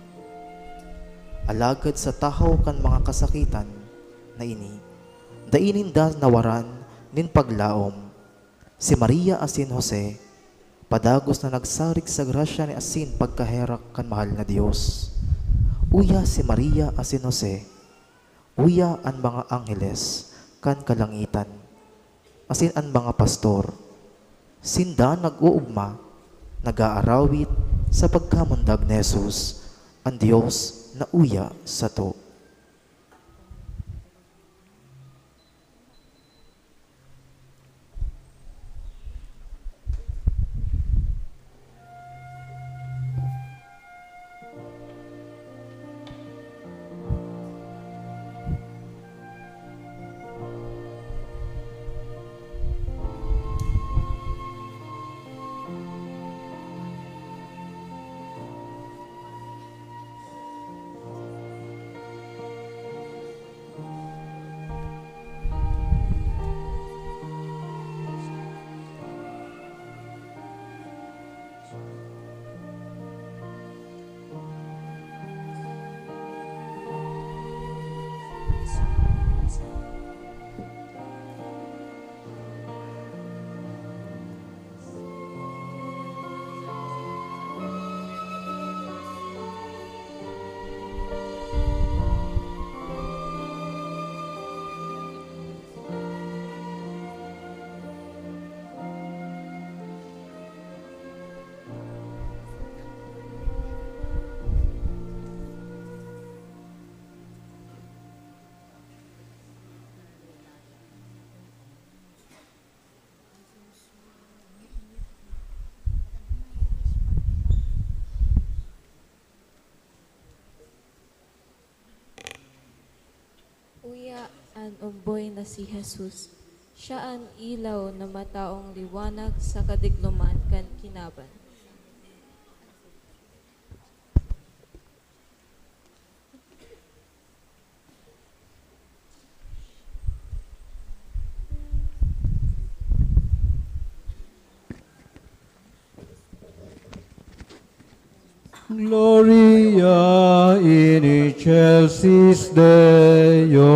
Alagad sa tahaw kan mga kasakitan na ini, dai ninda nawaran nin paglaom. Si Maria asin Jose, padagos na nagsarig sa grasya ni asin pagkaherak kan mahal na Dios. Uya si Maria asin Jose, uya an mga angheles kan kalangitan, asin an mga pastor. Sinda nag-oogma, nag-aarawit sa pagkamundag ni Jesus, an Dios na uya sato. Uya an omboy na si Jesus. Siya an ilaw na mataong liwanag sa kadigloman kan kinaban. Gloria in excelsis Deo.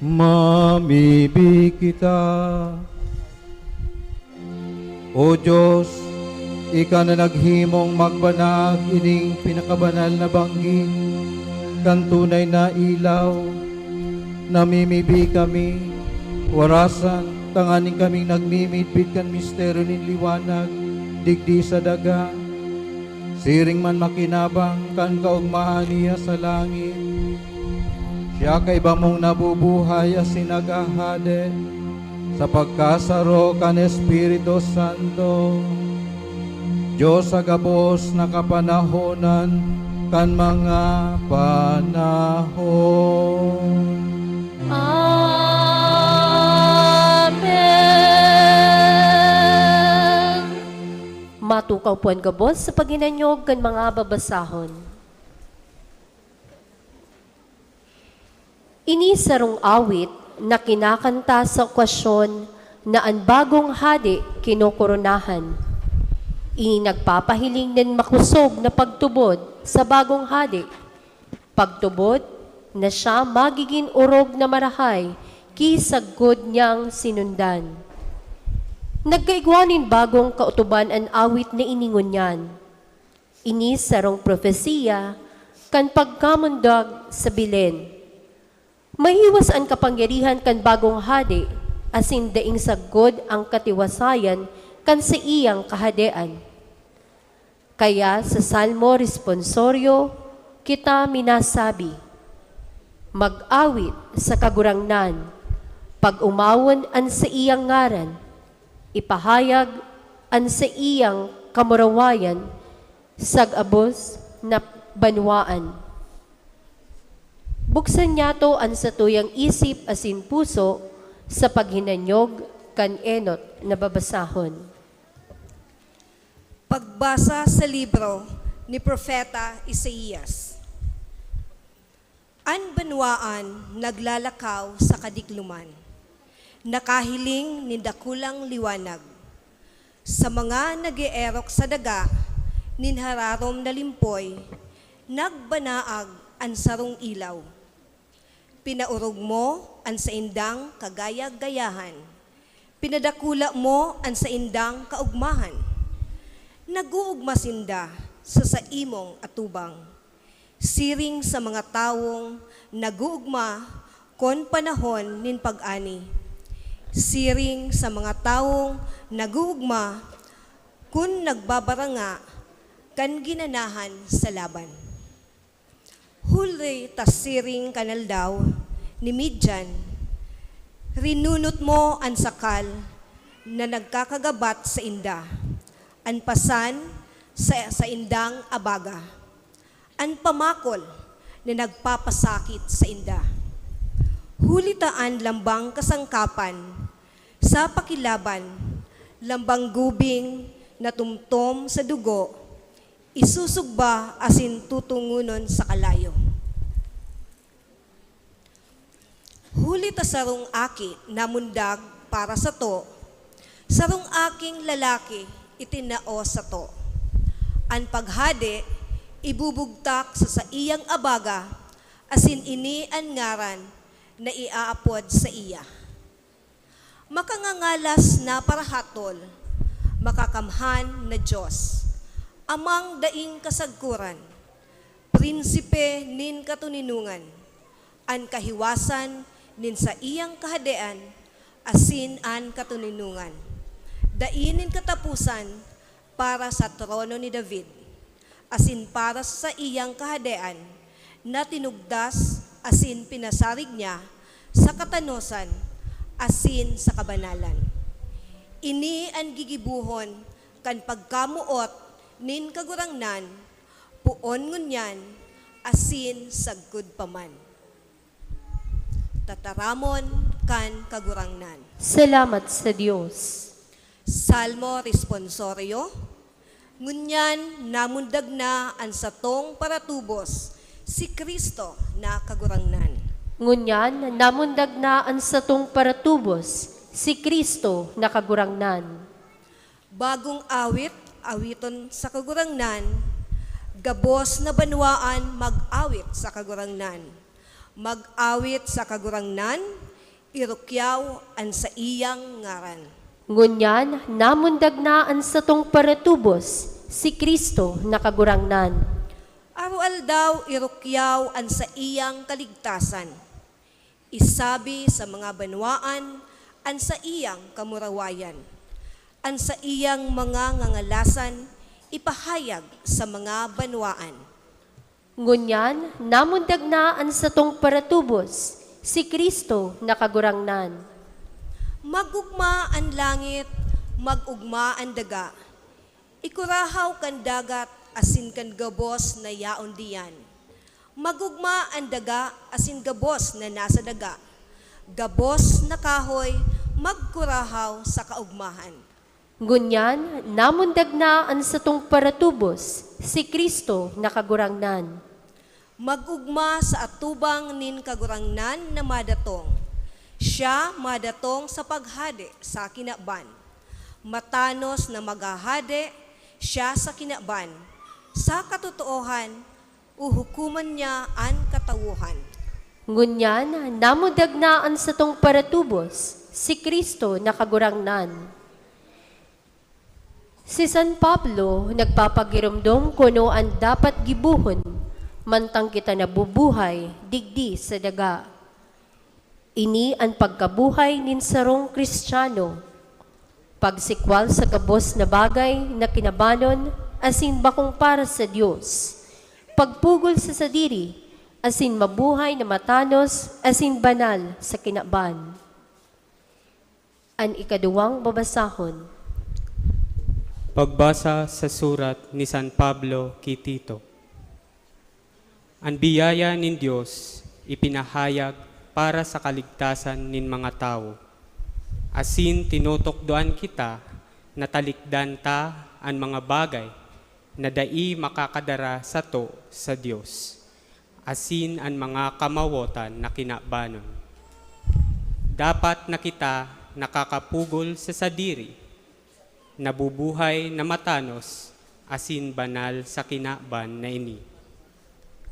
Mamibi kita. O Dios, ika na naghimong magbanag ining pinakabanal na banggi kan tunay na ilaw, namimibi kami Warasan, tanganing kaming nagmimidbid kan misteryo nin liwanag digdi sa daga, siring man makinabang kan kaogmahan niya sa langit. Siya kaiba mong nabubuhay asin naghahade sa pagkasaro kan Espiritu Santo, Dios sa gabos na kapanahonan kan mga panahon. Amen. Matukaw po an gabos sa paghinanyog kan mga babasahon. Ini sarong awit na kinakanta sa okasyon na an bagong hade kinokoronahan. Ini nagpapahiling nin makosog na pagtubod sa bagong hade, pagtubod na siya magigin orog na marahay ki sagkod niyang sinundan. Nagkaigwa nin bagong kaotoban an awit na ini ngunyan. Ini sarong propesiya kan pagkamundag sa Belen. Mahiwas an kapangyarihan kan bagong hade, asin daing sagkod an katiwasayan kan saiyang kahadean. Kaya sa Salmo Responsorio kita minasabi, "Mag-awit sa Kagurangnan, pag-omawon an saiyang ngaran, ipahayag an saiyang kamurawayan sa gabos na banwaan." Buksan niyato an satuyang isip asin puso sa paghinanyog kan enot na babasahon. Pagbasa sa libro ni Propeta Isaias. An banwaan naglalakaw sa kadikloman, nakahiling nin dakulang liwanag. Sa mga nag-eerok sa daga nin hararom na limpoy, nagbanaag an sarong ilaw. Pinaorog mo an saindang kagaya-gayahan. Pinadakula mo an saindang kaogmahan. Nag-oogma sinda sa saimong atubang, siring sa mga tawong nag-oogma kon panahon nin pag-ani, siring sa mga tawong nag-oogma kun nagbabaranga kan ginanahan sa laban. Huli ta siring kan aldaw ni Midian, rinunot mo an sakal na nagkakagabat sainda, an pasan sa saindang abaga, an pamakol na nagpapasakit sainda. Huli ta an lambang kasangkapan sa pakilaban, lambang gubing na tumtom sa dugo, isusugba asin tutungonon sa kalayo. Huli ta sarong aki namundag para sato, sarong aking lalaki itinao sato. An paghade ibubugtak sa saiyang abaga, asin ini an ngaran na iaapod saiya. Makangangalas na Parahatol, Makakamhan na Dios, Amang daing kasagkoran, Prinsipe nin katoninongan, an kahiwasan nin saiyang kahadean asin an katoninongan dai nin kataposan, para sa trono ni David, asin para sa saiyang kahadean na tinugdas asin pinasarig niya sa katanosan asin sa kabanalan. Ini an gigibohon kan pagkamoot nin Kagurangnan, poon ngunyan asin sagkod pa man. Tataramon kan Kagurangnan. Salamat sa Dios. Salmo Responsorio. Ngunyan namundag na an satong paratubos, si Cristo na Kagurangnan. Ngunyan namundag na an satong paratubos, si Cristo na Kagurangnan. Bagong awit, awiton sa Kagurangnan, gabos na banwaan mag-awit sa Kagurangnan. Mag-awit sa Kagurangnan, irukyaw an saiyang ngaran. Ngunyan, namundag na an satong paratubos, si Cristo na Kagurangnan. Aroaldaw irukyaw an saiyang kaligtasan. Isabi sa mga banwaan an saiyang kamurawayan, an saiyang mga ngangalasan ipahayag sa mga banwaan. Ngunyan, namundag na an satong paratubos, si Cristo na Kagurangnan. Mag-ogma an langit, mag-ogma an daga. Ikurahaw kan dagat asin kan gabos na yaon diyan. Mag-ogma an daga asin gabos na nasa daga. Gabos na kahoy magkurahaw sa kaogmahan. Ngunyan, namundag na an satong paratubos, si Cristo na Kagurangnan. Mag-ogma sa atubang nin Kagurangnan na madatong. Siya madatong sa paghade sa kinaban. Matanos na maghahade siya sa kinaban. Sa katotoohan, uhukoman niya an katawohan. Ngunyan, namundag na an satong paratubos, si Cristo na Kagurangnan. Si San Pablo nagpapagiromdom kun ano an dapat gibohon mantang kita nabubuhay digdi sa daga. Ini an pagkabuhay nin sarong Kristiyano, pagsikwal sa gabos na bagay na kinabanon asin bakong para sa Dios, pagpugol sa sadiri, asin mabuhay na matanos asin banal sa kinaban. An ikaduwang babasahon. Pagbasa sa surat ni San Pablo ki Tito. An biyaya nin Dios ipinahayag para sa kaligtasan nin mga tawo, asin tinutukdoan kita na talikdan ta an mga bagay na dai makakadara sato sa Dios, asin an mga kamawotan na kinabanon. Dapat na kita nakakapugol sa sadiri, nabubuhay na matanos asin banal sa kinaban na ini,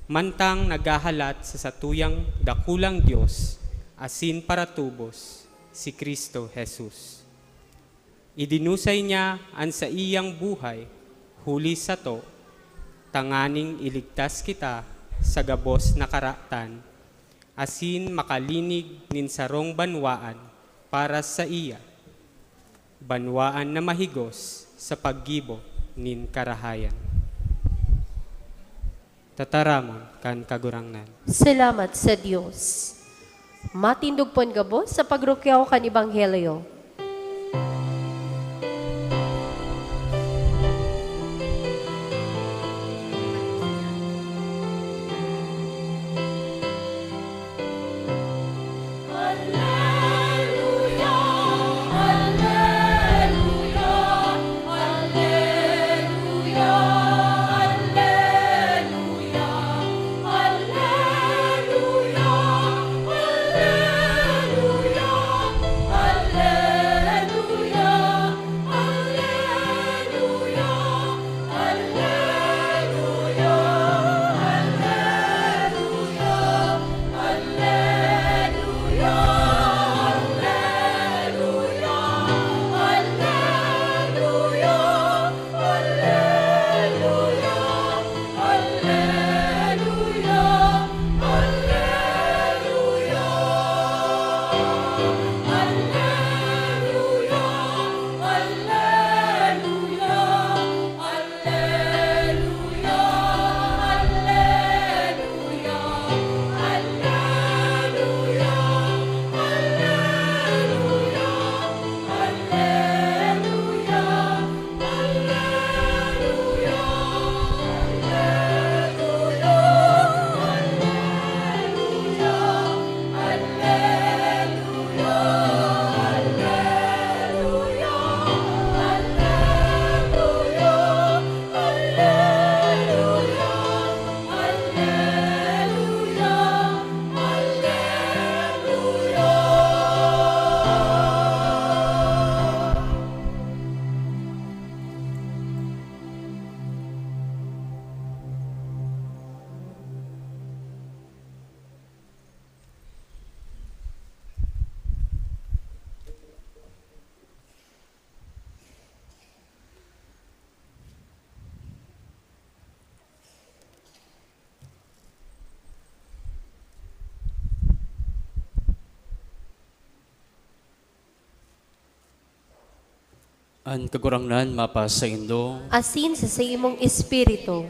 mantang naghahalat sa satuyang dakulang Dios asin paratubos, si Cristo Jesus. Idinusay niya an saiyang buhay huli sato, tanganing iligtas kita sa gabos na karatan, asin makalinig nin sarong banwaan para saiya, banwaan na mahigos sa paggibo nin karahayan. Tataramon kan Kagurangnan. Salamat sa Dios. Matindog pon gabos sa pagrukyaw kan Ebanghelyo. An Kagurangnan mapasaindo. Asin sa saimong espiritu.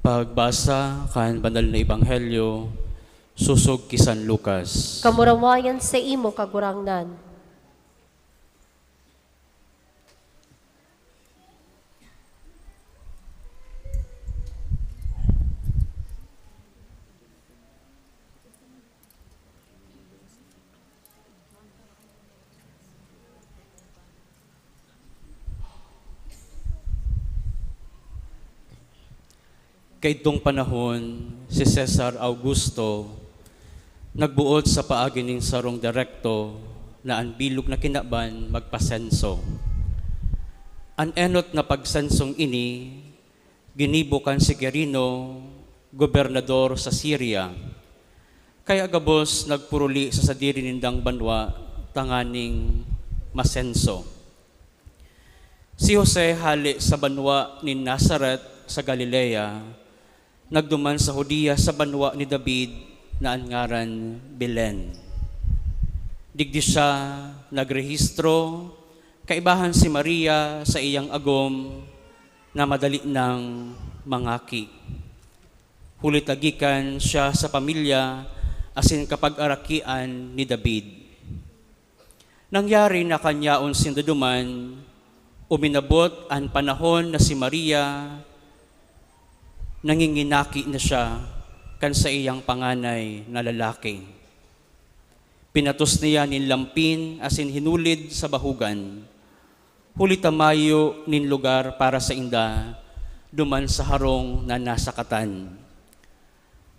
Pagbasa kan Banal na Ebanghelyo sosog ki San Lucas. Kamurawayan sa imo, Kagurangnan. Kaidtong panahon, si Cesar Augusto nagboot sa paagi nin sarong direkto na an bilog na kinaban magpasenso. An enot na pagsensong ini ginibo kan si Quirino, gobernador sa Siria, kaya gabos nagpuruli sa sadiri nindang banwa tanganing masenso. Si Jose hale sa banwa nin Nazaret sa Galilea, nagduman sa Judea sa banwa ni David na an ngaran Belen. Digdi siya nagrehistro kaibahan si Maria sa iyang agom na madali nang mangaki. Huli ta gikan siya sa pamilya asin kapag-arakian ni David. Nangyari na kan yaon sinda duman, uminabot an panahon na si Maria nanginginaki na siya kan saiyang panganay na lalaki. Pinatos niya nin lampin asin hinulid sa bahugan, huli ta mayo nin lugar para sainda duman sa harong na nasakatan.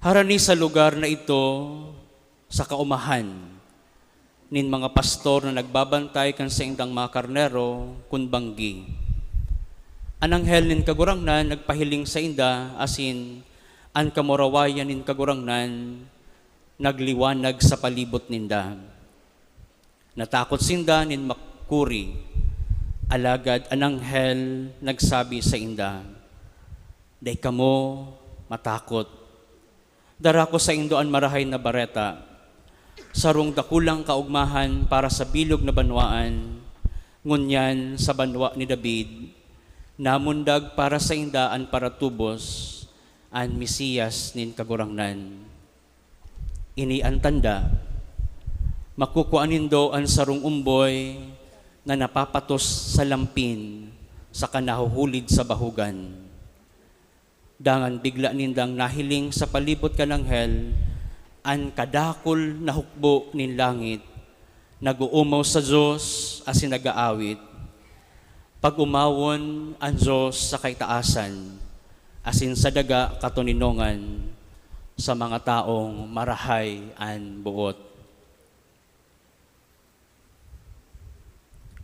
Harani sa lugar na ito, sa kaumahan, nin mga pastor na nagbabantay kan saindang mga karnero kun banggi. An anghel nin Kagurangnan nagpahiling sainda asin an kamurawayan nin Kagurangnan nagliwanag sa palibot ninda. Natakot sinda nin makuri, alagad an anghel nagsabi sainda, "Dai kamo matakot. Dara ko saindo an Marahay na Bareta, sarong dakulang kaogmahan para sa bilog na banwaan. Ngunyan sa banwa ni David, namundag para sainda an paratubos, an Mesiyas nin Kagurangnan. Ini an tanda: makukua nindo an sarong omboy na napapatos sa lampin saka nahuhulid sa bahugan." Dangan bigla nindang nahiling sa palibot kan anghel an kadakul na hukbo nin langit, nag-oomaw sa Dios asin nag-aawit, "Pag-omawon an Dios sa kaitaasan, asin sa daga katoninongan, sa mga taong marahay an boot."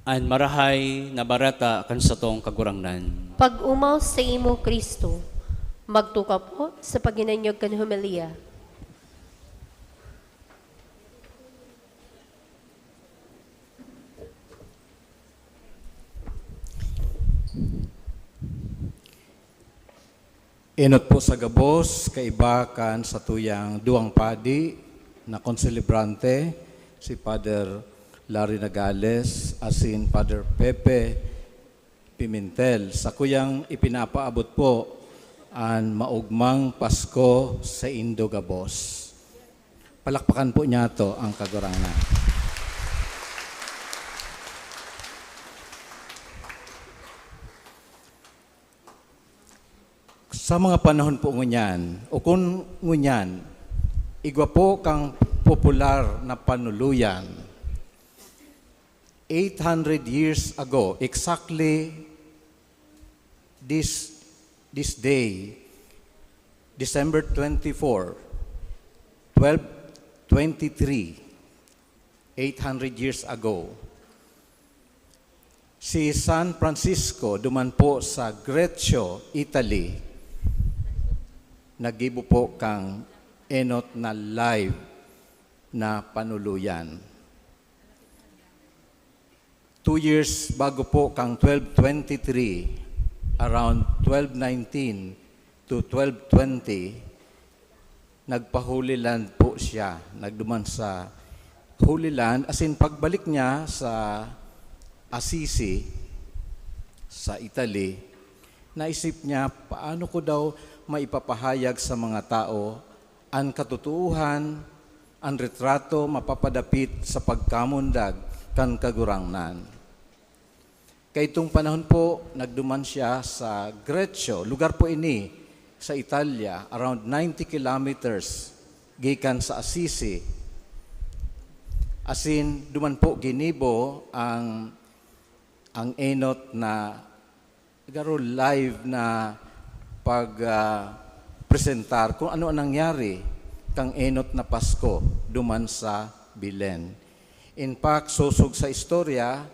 An Marahay na Bareta kan satong Kagurangnan. Pag-omaw saimo, Cristo. Magtukaw po sa paghinanyog kan homilya. Enot po sa gabos, kaiba kan satuyang duwang padi na konselebrante, si Father Larry Nagales asin Father Pepe Pimentel. Sakuyang ipinapaabot po an maogmang Pasko saindo gabos. Palakpakan po niyato ang Kagurangnan. Sa mga panahon po ngunyan, o kun ngunyan, igwa po kang popular na panuluyan. Eight hundred years ago, exactly this, this day, December twenty-four, twelve twenty-three, eight hundred years ago, si San Francisco, duman po sa Greccio, Italy, naggibo po kang enot na live na panuluyan. Two years bago po kang twelve twenty-three, around twelve nineteen to twelve twenty, nagpa-Holy Land po siya. Nagduman sa Holy Land, as in, pagbalik niya sa Assisi, sa Italy, naisip niya, "Paano ko daw maipapahayag sa mga tao an katotoohan, an retrato mapapadapit sa pagkamundag kan Kagurangnan?" Kaitong panahon po, nagduman siya sa Greccio. Lugar po ini sa Italia, around ninety kilometers gikan sa Assisi. Asin, duman po ginibo ang, ang enot na, garo live na pag, ah, presentar kung ano ang nangyari kang enot na Pasko duman sa Belen. In fact, sosog sa istorya,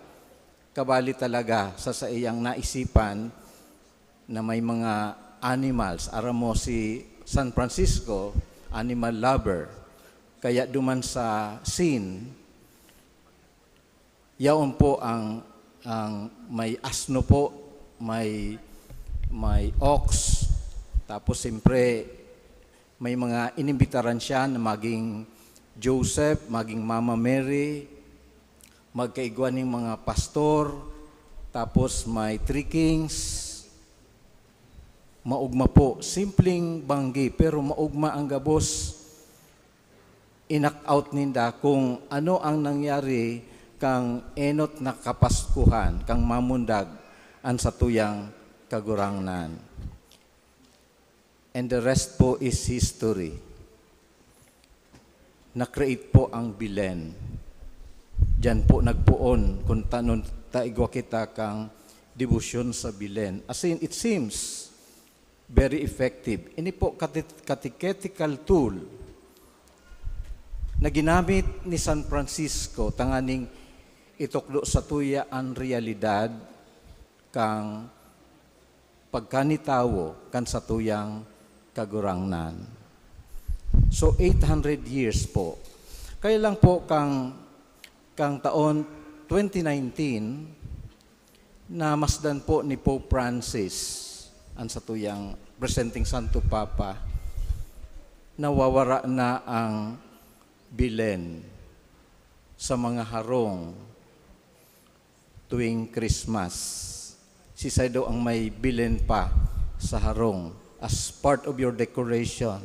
kabali talaga sa saiyang naisipan na may mga animals. Aram mo, si San Francisco, animal lover. Kaya duman sa scene, yaon po ang, ang may asno po, may, may ox, tapos siyempre may mga inimbitaran siya na maging Joseph, maging Mama Mary, magkaigwa ning mga pastor, tapos may three kings. Maogma po, simpleng banggi, pero maogma ang gabos. Inak-out ninda kung ano ang nangyari kang enot na Kapaskuhan, kang mamundag an satuyang Kagurangnan. And the rest po is history. Na-create po ang Belen. Diyan po nagpoon kung tanon ta igwa kita kang debosyon sa Belen. As in, it seems very effective. Ini po kati-, catechetical tool na ginamit ni San Francisco tanganing itukdo sa tuya an realidad kan pagkanitawo kan satuyang Kagurangnan. So, eight hundred years po. Kaya lang po, kang, kang taon twenty nineteen, namasdan po ni Pope Francis, an satuyang presenteng Santo Papa, nawawara na ang Belen sa mga harong tuwing Christmas. Siisay daw ang may Belen pa sa harong as part of your decoration?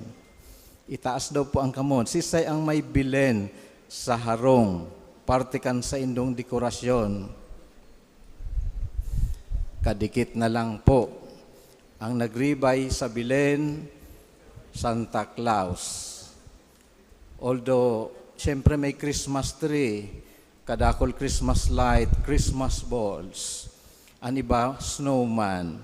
Itaas daw po ang kamot. Siisay ang may Belen sa harong, parte kan saindong dekorasyon? Kadikit na lang po. Ang nagribay sa Belen, Santa Claus. Although, siyempre may Christmas tree, kadakol Christmas light, Christmas balls. An iba, snowman.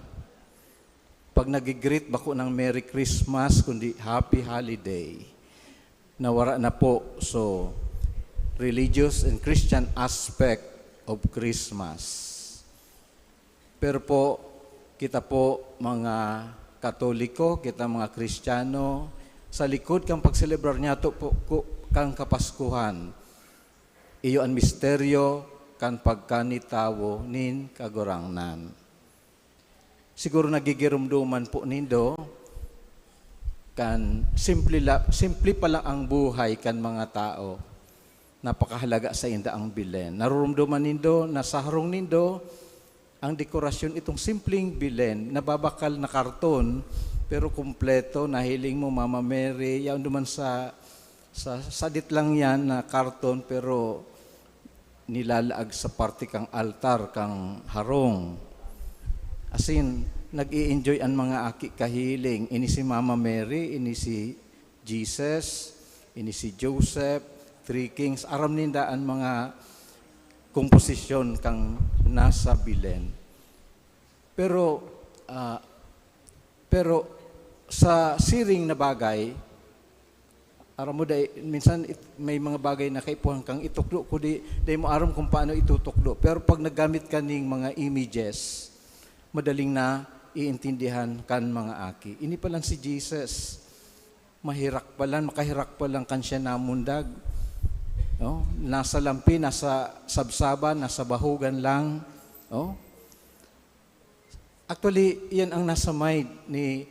Pag nagigreet, bako ng Merry Christmas, kundi Happy Holiday. Nawara na po. So, religious and Christian aspect of Christmas. Pero po, kita po, mga Katoliko, kita mga Kristiyano, sa likod kan pagselebrar niyato po ku-, kan Kapaskuhan, iyo an misteryo kan pagkanitawo nin Kagurangnan. Siguro nagigiromdoman po nindo kan simple la-, simple pa lang ang buhay kan mga tao. Napakahalaga sainda ang Belen. Naroromdoman nindo na sa harong nindo, ang dekorasyon, itong simpleng Belen, nababakal na karton, pero kumpleto, nahiling mo, Mama Mary, yaon duman sa, sa sadit lang yan na karton, pero nilalaag sa parte kang altar, kang harong. As in, nag-i-enjoy an mga aki kahiling. Ini si Mama Mary, ini si Jesus, ini si Joseph, Three Kings. Aram ninda an mga komposisyon kang nasa Belen. Pero, ah, pero sa siring na bagay, aram mo, dai, minsan it-, may mga bagay na kaipuhan kang itukdo, kundi dai mo aram kung paano itutukdo. Pero pag naggamit ka ning mga images, madaling na iintindihan kan mga aki. Ini pa lang si Jesus, mahirak pa lang, makahirak pa lang kan siya namundag. No? Nasa lampi, nasa sabsaban, nasa bahugan lang. No? Actually, yan ang nasa mind ni,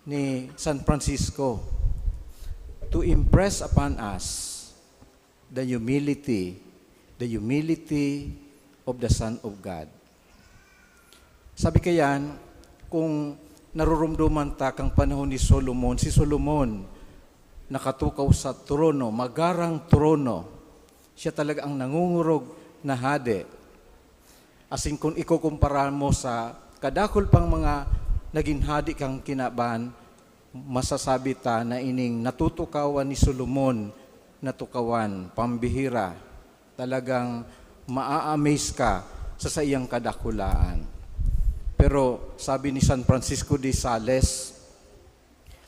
ni San Francisco. To impress upon us the humility, the humility of the Son of God. Sabi kayan, kung narurumduman ta kan panahon ni Solomon, si Solomon nakatukaw sa trono, magarang trono. Siya talaga ang nangungurog na hade. Asin kun ikukumpara mo sa kadakul pang mga nagin hade kan kinaban, masasabi ta na ining natutukawan ni Solomon, natukawan, pambihira. Talagang maa-amaze ka sa saiyang kadakulaan. Pero sabi ni San Francisco de Sales,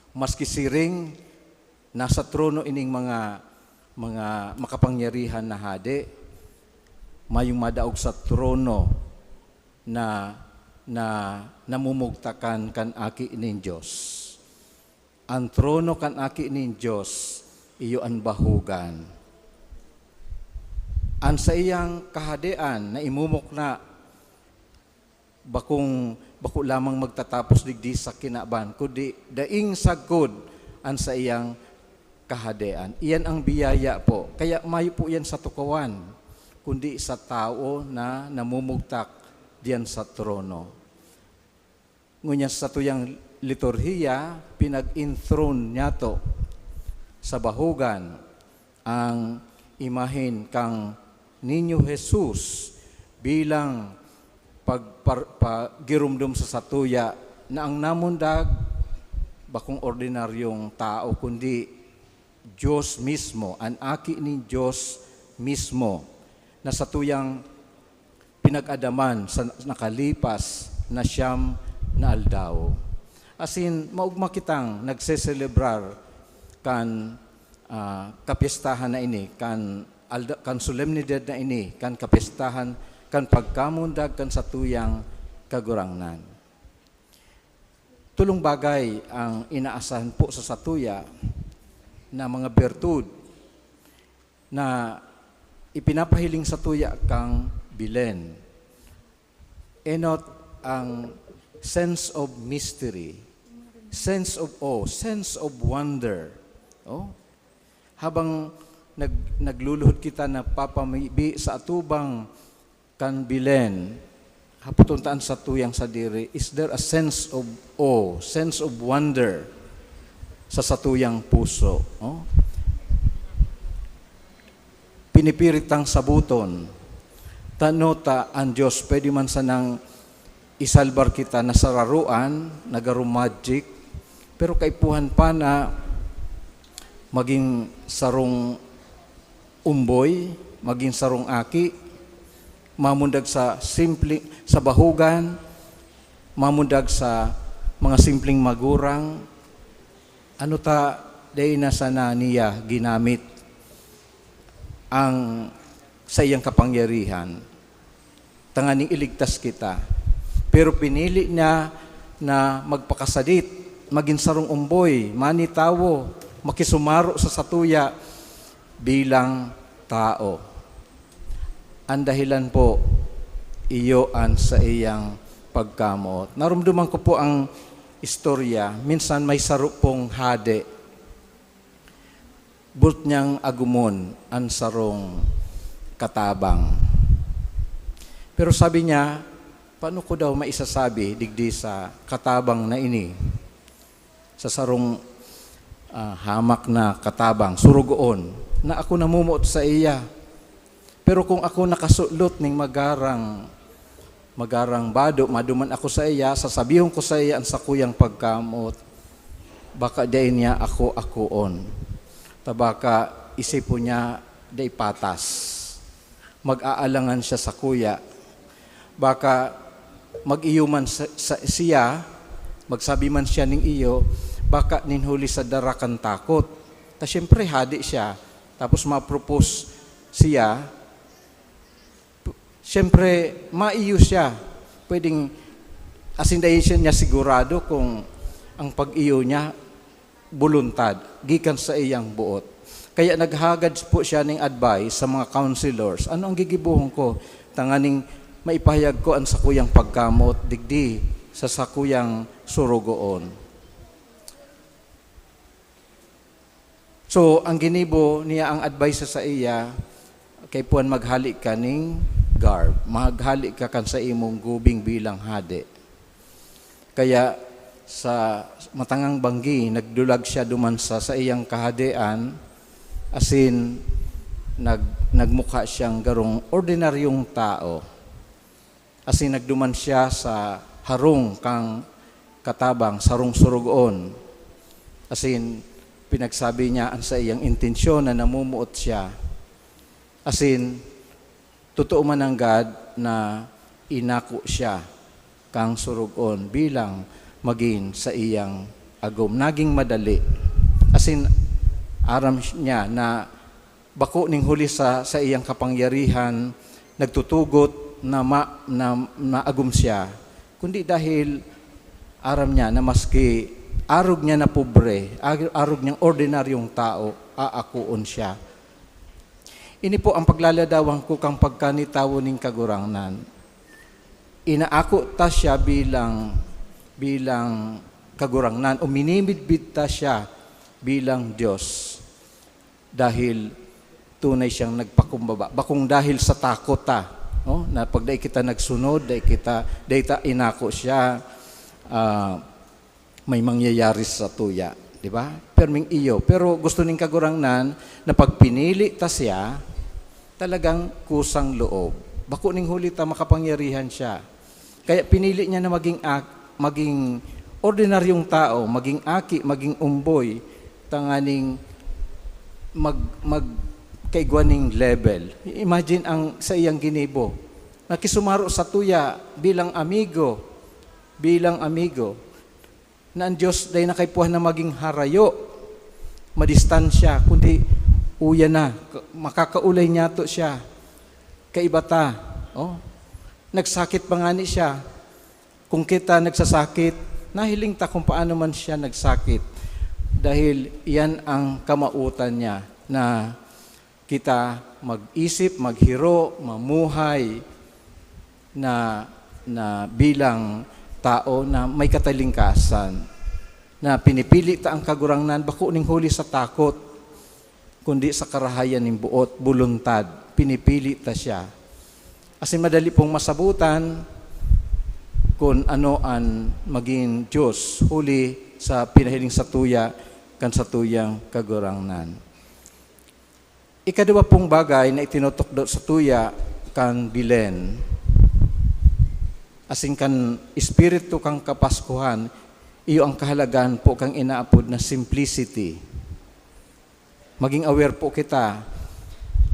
"Maski siring, nasa trono ining mga, mga makapangyarihan na hade, mayong madaog sa trono na, na namumugtakan kan Aki nin Dios." An trono kan Aki nin Dios iyo an bahugan. An saiyang kahadean na imumukna bakong, bako lamang magtatapos digdi sa kinaban, kundi daing sagkod an saiyang kahadean. Iyan ang biyaya po. Kaya mayo po iyan sa tukawan, kundi sa tao na namumugtak diyan sa trono. Ngunyan sa satuyang liturhiya, pinag-enthrone niyato sa bahugan ang imahen kan Niño Jesus bilang pag-, par-, pagiromdom sa satuya na ang namundag bakong ordinaryong tao, kundi Diyos mismo, an Aki nin Diyos mismo, na satuyang pinag-adaman sa nakalipas na siyam na aldaw. Asin, maogma kitang nagseselebrar kan, ah, kapyestahan na ini, kan alda-, kan solemnidad na ini, kan kapyestahan, kan pagkamundag kan satuyang Kagurangnan. Tolong bagay ang inaasahan po sa satuya na mga bertud na ipinapahiling satuya kan Belen. Enot ang sense of mystery, sense of awe, sense of wonder. Oh? Habang nag-, nagluluhod kita na papamibi sa atubang kan Belen, hapoton ta an satuyang sadiri, is there a sense of awe, sense of wonder sa satuyang puso? Oh? Pinipirit tang saboton, tano ta an Dios pwede man sanang isalbar kita na sararoan, nagaro-magic, pero kaipuhan pa na magin sarong umboy, magin sarong aki, mamundag sa simple, sa bahugan, mamundag sa mga simpleng magurang. Ano ta, dai na sana niya ginamit ang saiyang kapangyarihan tanganing iligtas kita. Pero pinili niya na magpakasadit, magin sarong umboy, manitawo, makisumaro sa satuya bilang tao. Ang dahilan po, iyo an saiyang pagkamoot. Narumduman ko po ang istorya. Minsan may saro pong hade. Boot niyang agumon an sarong katabang. Pero sabi niya, "Paano ko daw maisasabi digdi sa katabang na ini?" Sa sarong, ah, hamak na katabang, surugoon, na ako namumuot saiya. Pero kung ako nakasulot ning magarang, magarang bado, maduman ako saiya, sasabihon ko saiya an sakuyang pagkamoot, baka dai niya ako akoon. Ta baka isipon niya dai patas. Mag-aalangan siya sakuya. Baka mag-iyo man sa, sa, siya, magsabi man siya ning iyo, baka nin huli sa dara kan takot. Ta siyempre, hade siya. Tapos ma-propose siya, p-, siyempre, maiyo siya. Pwedeng, asin dai siya niya sigurado kung ang pag-iyo niya buluntad gikan sa iyang boot. Kaya naghagad po siya ning advice sa mga counselors, "Ano ang gigibohon ko tanganing maipahayag ko an sakuyang pagkamoot digdi sa sakuyang surugoon?" So, ang ginibo niya, ang advice sa iya, "Kaipuhan, maghale ka ning garb, maghale ka kan sa imong gubing bilang hade." Kaya sa matangang banggi, nagdulag siya duman sa saiyang kahadean, asin nag-, nagmukha siyang garong ordinaryong tao. Asin nagduman siya sa harong kan katabang, sarong sorogoon. Asin pinagsabi niya an saiyang intensyon na namumuot siya. Asin totoo man nanggad na inako siya kan sorogoon bilang magin saiyang agom. Nagin madali. Asin aram niya na bako nin huli sa saiyang kapangyarihan, nagtutugot na ma-, na, na agom siya, kundi dahil aram niya na maski arog niya na pobre, ag-, arog niyang ordinaryong tao, aakoon siya. Ini po ang paglaladawan ko kan pagkanitawo nin Kagurangnan. Inaako ta siya bilang, bilang Kagurangnan, o minimidbid ta siya bilang Dios. Dahil tunay siyang nagpakumbaba. Bakong dahil sa takot ta, no? Na pag dai kita nagsunod, dai kita, dai ta inako siya, ah, may mangyayari sa tuya, di ba? Perming iyo. Pero gusto ning Kagurangnan na pag pinili ta siya, talagang kusang loob. Bako ning huli ta makapangyarihan siya. Kaya pinili niya na maging ak-, maging ordinaryong tao, maging aki, maging umboy, tanganing mag-, magkaigwa ning level. Imagine ang saiyang ginibo. Nakisumaro sa tuya bilang amigo, bilang amigo, na ang Dios dai na kaipuhan na maging harayo, madistansya, kundi uya na, makakaulay niyato siya. Kaiba ta, oh. Nagsakit pa ngani siya. Kung kita nagsasakit, nahiling ta kung paano man siya nagsakit. Dahil iyan ang kamawotan niya, na kita mag-isip, maghiro, mamuhay na, na bilang tao na may katalingkasan, na pinipili ta ang Kagurangnan bako ning huli sa takot, kundi sa karahayan nin boot, boluntad, pinipili ta siya. Asin madali pong masabotan kun ano an magin Dios, huli sa pinahiling satuya kan satuyang Kagurangnan. Ikaduwa pong bagay na itinutukdo satuya kan Belen, asin kan espiritu kan Kapaskuhan, iyo ang kahalagahan po kan inaapod na simplicity. Maging aware po kita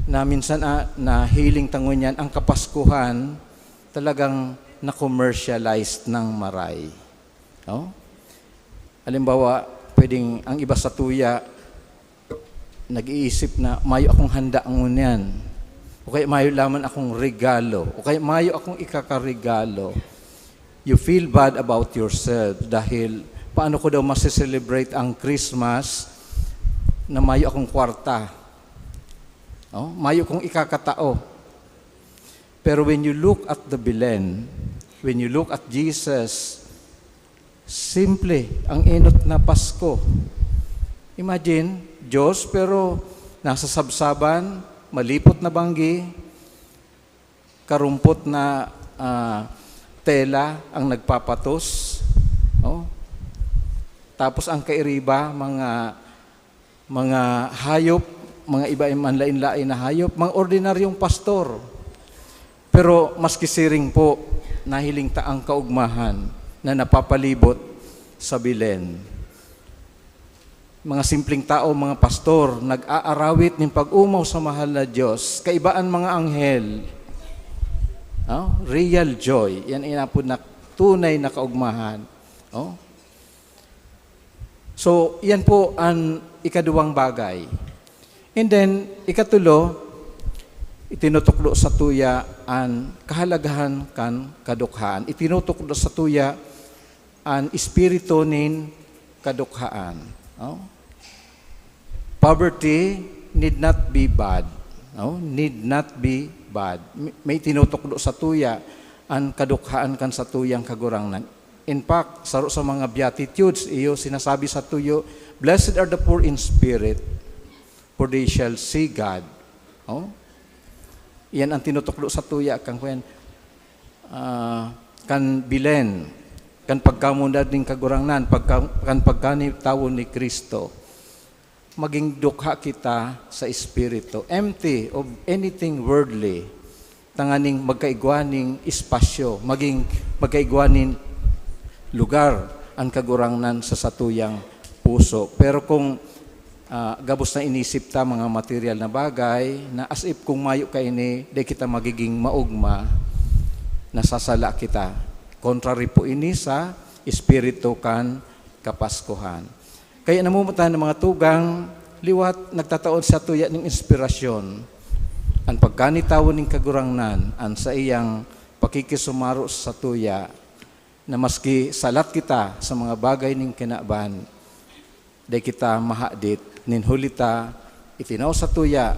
na minsan, ah, nahiling ta ngunyan ang Kapaskuhan talagang na-commercialized ng maray. No? Halimbawa, pwedeng ang iba satuya nag-iisip na, "Mayo akong handa ngunyan." O kaya, "Mayo lamang akong regalo." O kaya, "Mayo akong ikakaregalo." You feel bad about yourself dahil paano ko daw mase-celebrate ang Christmas na mayo akong kwarta? Oh, mayo kong ikakatao. Pero when you look at the Belen, when you look at Jesus, simple ang enot na Pasko. Imagine, Diyos, pero nasa sabsaban, malipot na banggi, karumpot na, ah, tela ang nagpapatos, no? Tapos ang kairiba, mga, mga hayop, mga iba man lain-lain na hayop, mga ordinaryong pastor. Pero maski siring po, nahiling ta ang kaugmahan na napapalibot sa Belen. Mga simpleng tao, mga pastor, nag-aarawit nin pag-omaw sa mahal na Diyos. Kaiba an mga anghel. Oh, real joy. Yan inapod na tunay na kaugmahan. Oh? So, yan po an ikaduwang bagay. And then, ikatulo, itinutukdo satuya an kahalagahan kan kadukhaan. Itinutukdo satuya an espiritu nin kadukhaan. No? Poverty need not be bad. No? Need not be bad. May, may tinutukdo satuya an kadukhaan kan satuyang Kagurangnan. In fact, saro sa mga Beatitudes, iyo sinasabi satuya, "Blessed are the poor in spirit, for they shall see God." Oh? Yan ang tinutukdo satuya kan, kwen, ah, kan Belen. kan pagkamundag nin Kagurangnan, pagka, kan pagkanitawo ni Cristo, maging dukha kita sa Espiritu, empty of anything worldly, tanganing magkaigwa ning espasyo, maging magkaigwa nin lugar an Kagurangnan sa satuyang puso. Pero kung, ah, gabos na inisip ta mga material na bagay, na as if kung mayo kaini, di kita magiging maogma, nasasala kita. Contrary po ini sa espiritu kan Kapaskuhan. Kaya namumutan ng mga tugang, liwat nagtatao sa tuya ning inspirasyon. Ang pagkanitawo ning Kagurangnan, ang sa iyang pakikisumaro sa tuya, na maski salat kita sa mga bagay ning kinaban, dai kita mahadit, nin huli ta, itinao sa tuya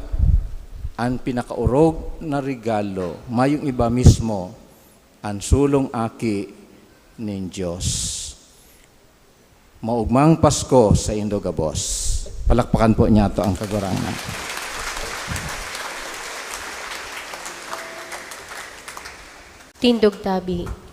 an pinakaorog na regalo, mayong iba mismo, an sulong Aki nin Dios. Maogmang Pasko saindo gabos. Palakpakan po niyato ang Kagurangnan. Tindog tabi.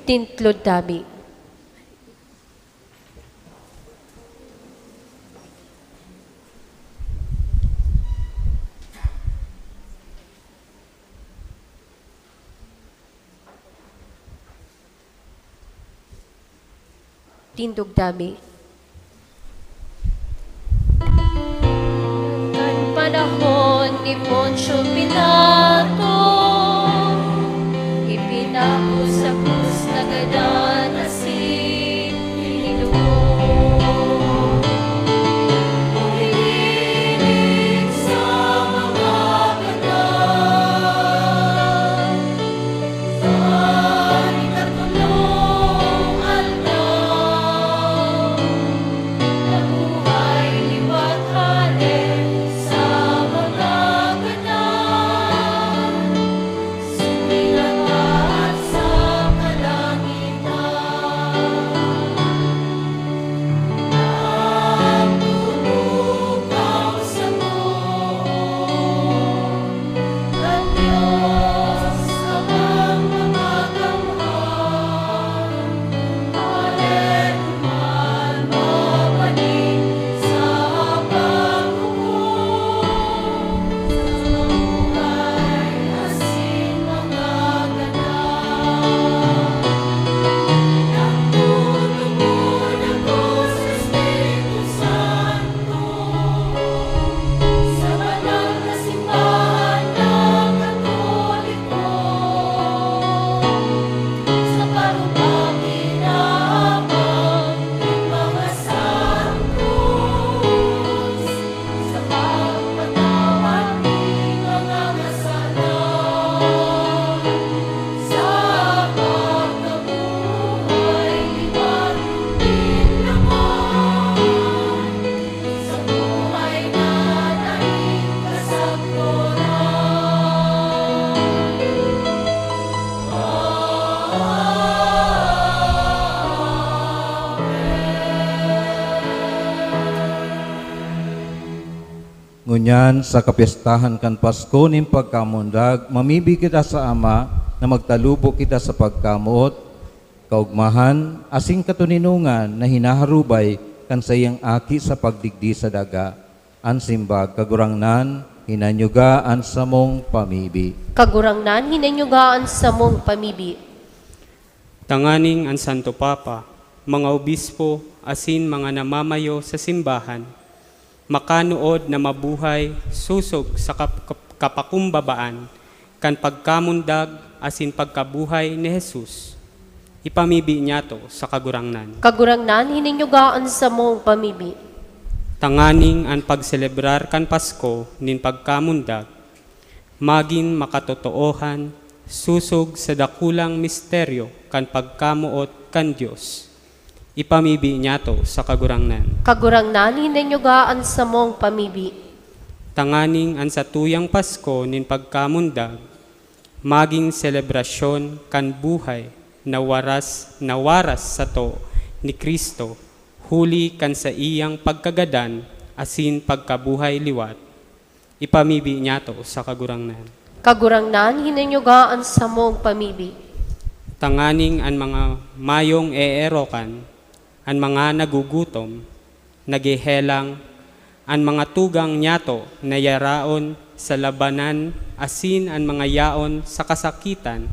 Tintlod tabi. Tindog tabi. Kan panahon ni Poncio Pilato, ipinako sa krus na gadan asin Ngunyan, sa kapyestahan kan Pasko nin Pagkamundag, mamibi kita sa Ama na magtalubo kita sa pagkamoot, kaogmahan, asin katoninongan na hinaharubay kan saiyang Aki sa pagdigdi sa daga. An simbag, Kagurangnan, hinanyuga an samong pamibi. Kagurangnan, hinanyuga an samong pamibi. Tanganing an Santo Papa, mga obispo, asin mga namamayo sa simbahan, makanuod na mabuhay sosog sa kap-, kap-, kapakumbabaan kan pagkamundag asin pagkabuhay ni Jesus. Ipamibi niyato sa Kagurangnan. Kagurangnan, hininyoga an samong pamibi. Tanganing an pagselebrar kan Pasko nin pagkamundag magin makatotoohan sosog sa dakulang misteryo kan pagkamoot kan Dios. Ipamibi niyato sa Kagurangnan. Kagurangnan, hininyoga an samong pamibi. Tanganing an satuyang Pasko nin pagkamundag magin selebrasyon kan buhay na waras, na waras sato ni Cristo, huli kan saiyang pagkagadan asin pagkabuhay liwat. Ipamibi niyato sa Kagurangnan. Kagurangnan, hininyoga an samong pamibi. Tanganing an mga mayong eerokan, an mga nagugutom, naghehelang, an mga tugang niyato na yaraon sa labanan asin an mga yaon sa kasakitan,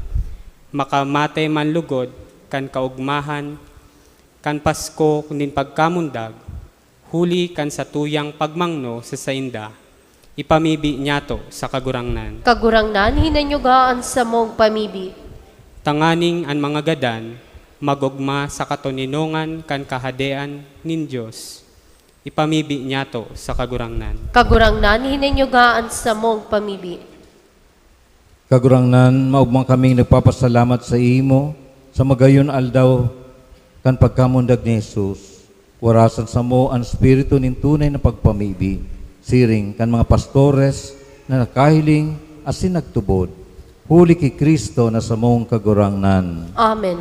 makamate man lugod kan kaogmahan kan Pasko nin pagkamundag, huli kan satuyang pagmangno sa sainda. Ipamibi niyato sa Kagurangnan. Kagurangnan, hininyoga an samong pamibi. Tanganing an mga gadan mag-ogma sa katoninongan kan Kahadean nin Dios. Ipamibi niyato sa Kagurangnan. Kagurangnan, hininyoga an samong pamibi. Kagurangnan, maogma kaming nagpapasalamat saimo sa magayon aldaw kan pagkamundag ni Jesus. Warasan samo an espiritu nin tunay na pagpamibi, siring kan mga pastores na nakahiling asin nagtubod, huli ki Cristo na samong Kagurangnan. Amen.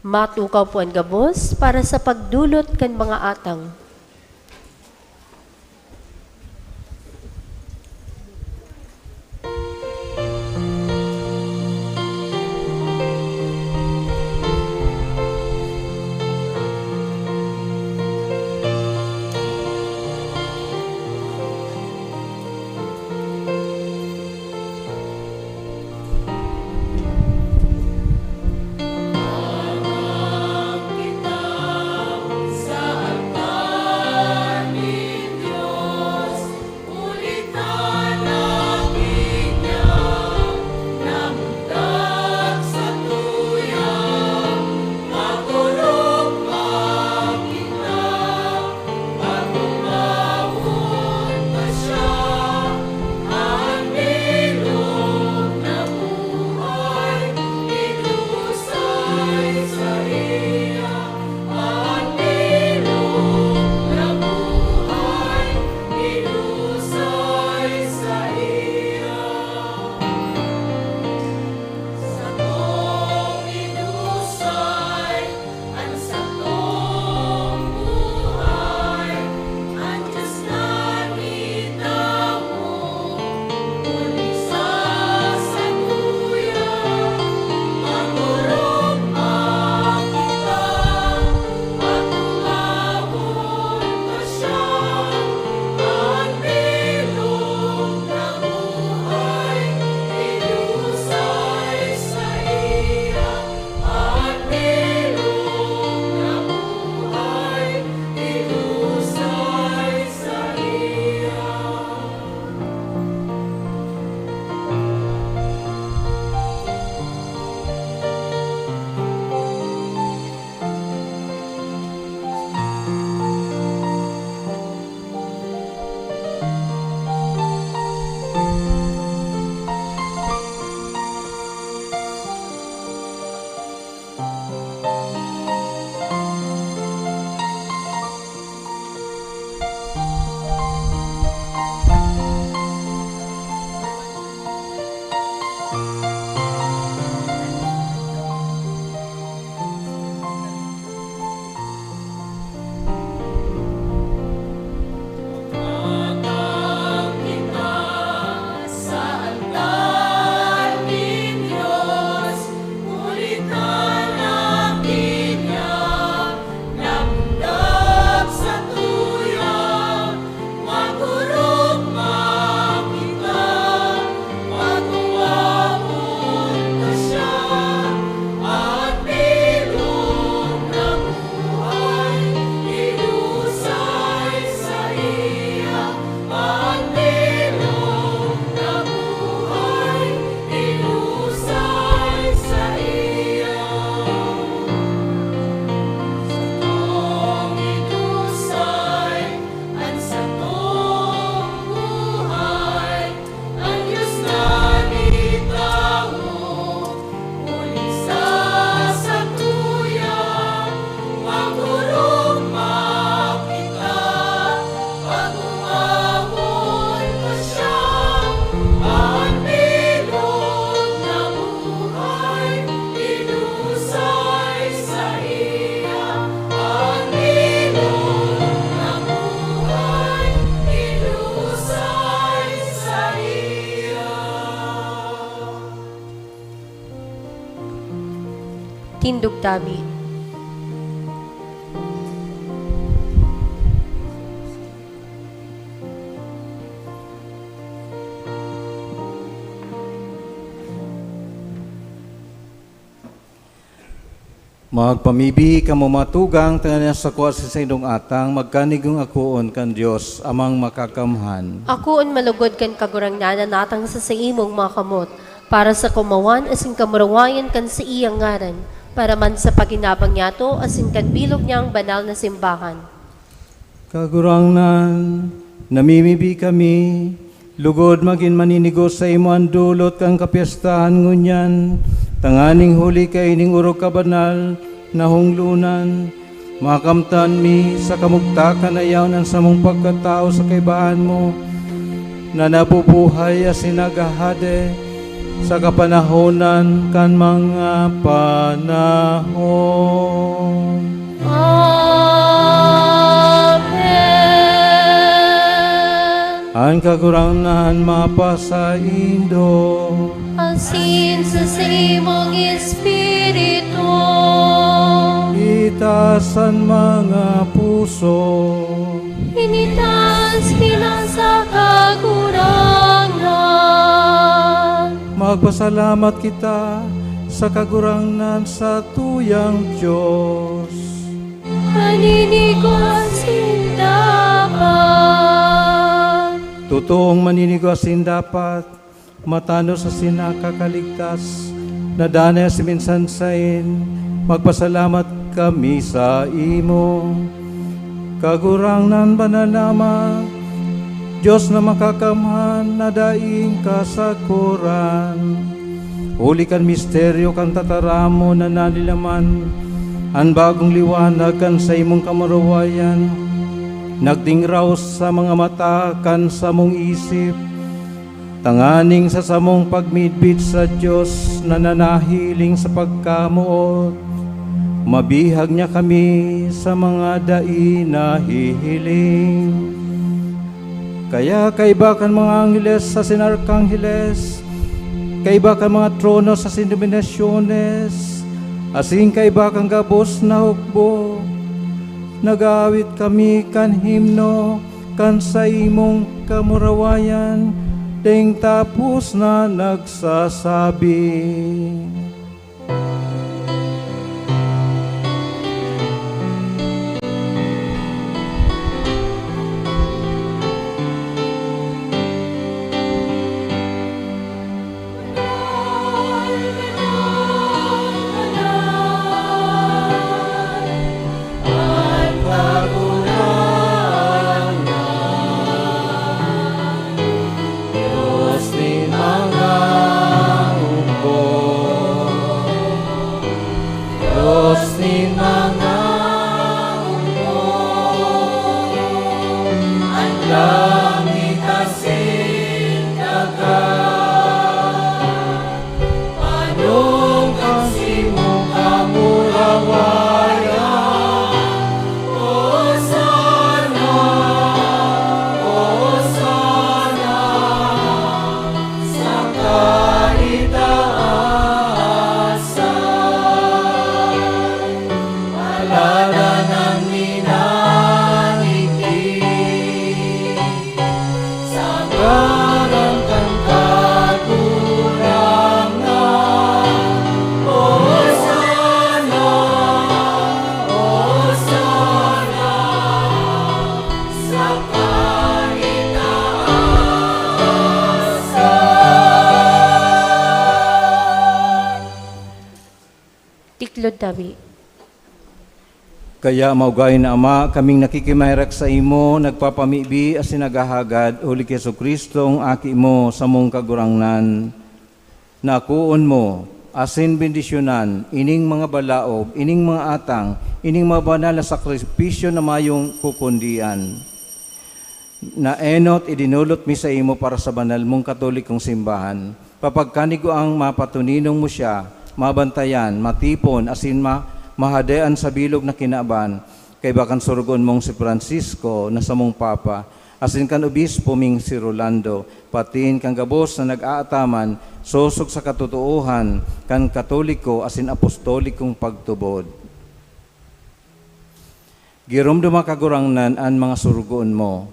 Matukaw po an gabos para sa pagdulot kan mga atang. Tindog tabi. Magpamibi kamo, mga tugang, tanganing sa kua sa saindong atang, magkanigong akoon kan Dios, Amang Makakamhan. Akoon malugod kan Kagurangnan an atang sa saimong mga kamot, para sa kaomawan asin kamurawayan kan saiyang ngaran, para man sa paginabang niyato asin kan bilog niyang banal na simbahan. Kagurangnan, namimibi kami, lugod magin maninigo saimo an dolot kan kapyestahan ngunyan, tanganing huli kaining orog ka banal na honglonan, makamtan mi sa kamugtakan na yaon an samong pagkatawo sa kaibahan mo, na nabubuhay asin naghahade sa kapanahonan kan mga panahon. Amen. An Kagurangnan mapasaindo. Asin sa saimong espiritu. Itaas an mga puso. Initaas kita sa Kagurangnan. Magpasalamat kita sa Kagurangnan, satuyang Dios. Maninigo asin dapat. Totoong maninigo asin dapat, matanos asin nakakaligtas, na danay asin minsan saen, magpasalamat kami saimo. Kagurangnan, Banal na Ama, Dios na Makakamhan, na daing kasakoran. Huli kan misteryo kan tataramon na nalilaman, an bagong liwanag kan saimong kamurawayan, nagdingaraw sa mga mata kan samong isip, tanganing sa samong pagmidbid sa Dios na nanahiling sa pagkamoot, mabihag niya kami sa mga dai nahihiling. Kaya kaiba kan mga angheles asin arkangheles, kaiba kan mga tronos asin dominasyones, asin kaiba kan gabos na hukbo, nag-aawit kami kan himno kan saimong kamurawayan, daing tapos na nagsasabi. Dios nin mga hukbo, Dios nin mga hukbo, an langit asin daga. Paano kan simong kamurawayan? Hosana, Hosana, sa kaitaasan. Paladan an minaniki. Sa ngaran kan Kagurangnan, Hosana, Hosana, sa kaitaasan. Tiklod tabi. Kaya, maugay na Ama, kaming nakikimaherak saimo, nagpapamibi asin naghahagad, huli ki Jesu-Cristong Aki mo, samong Kagurangnan, na akoon mo, asin bendisyonan ining mga balaog, ining mga atang, ining mga banal na sakripisyo na mayong kukundian. Na enot idinolot mi saimo para sa banal mong Katolikong simbahan. Papagkaniguang mapatoninong mo siya, mabantayan, matipon, asin ma-, mahadean sa bilog na kinaban, kaiba kan sorogoon mong si Francisco na samong Papa, asin kan obispo ming si Rolando, patin kan gabos na nag-aataman sosog sa katotoohan kan Katoliko asin Apostolikong pagtubod. Giromdoma, Kagurangnan, an mga sorogoon mo.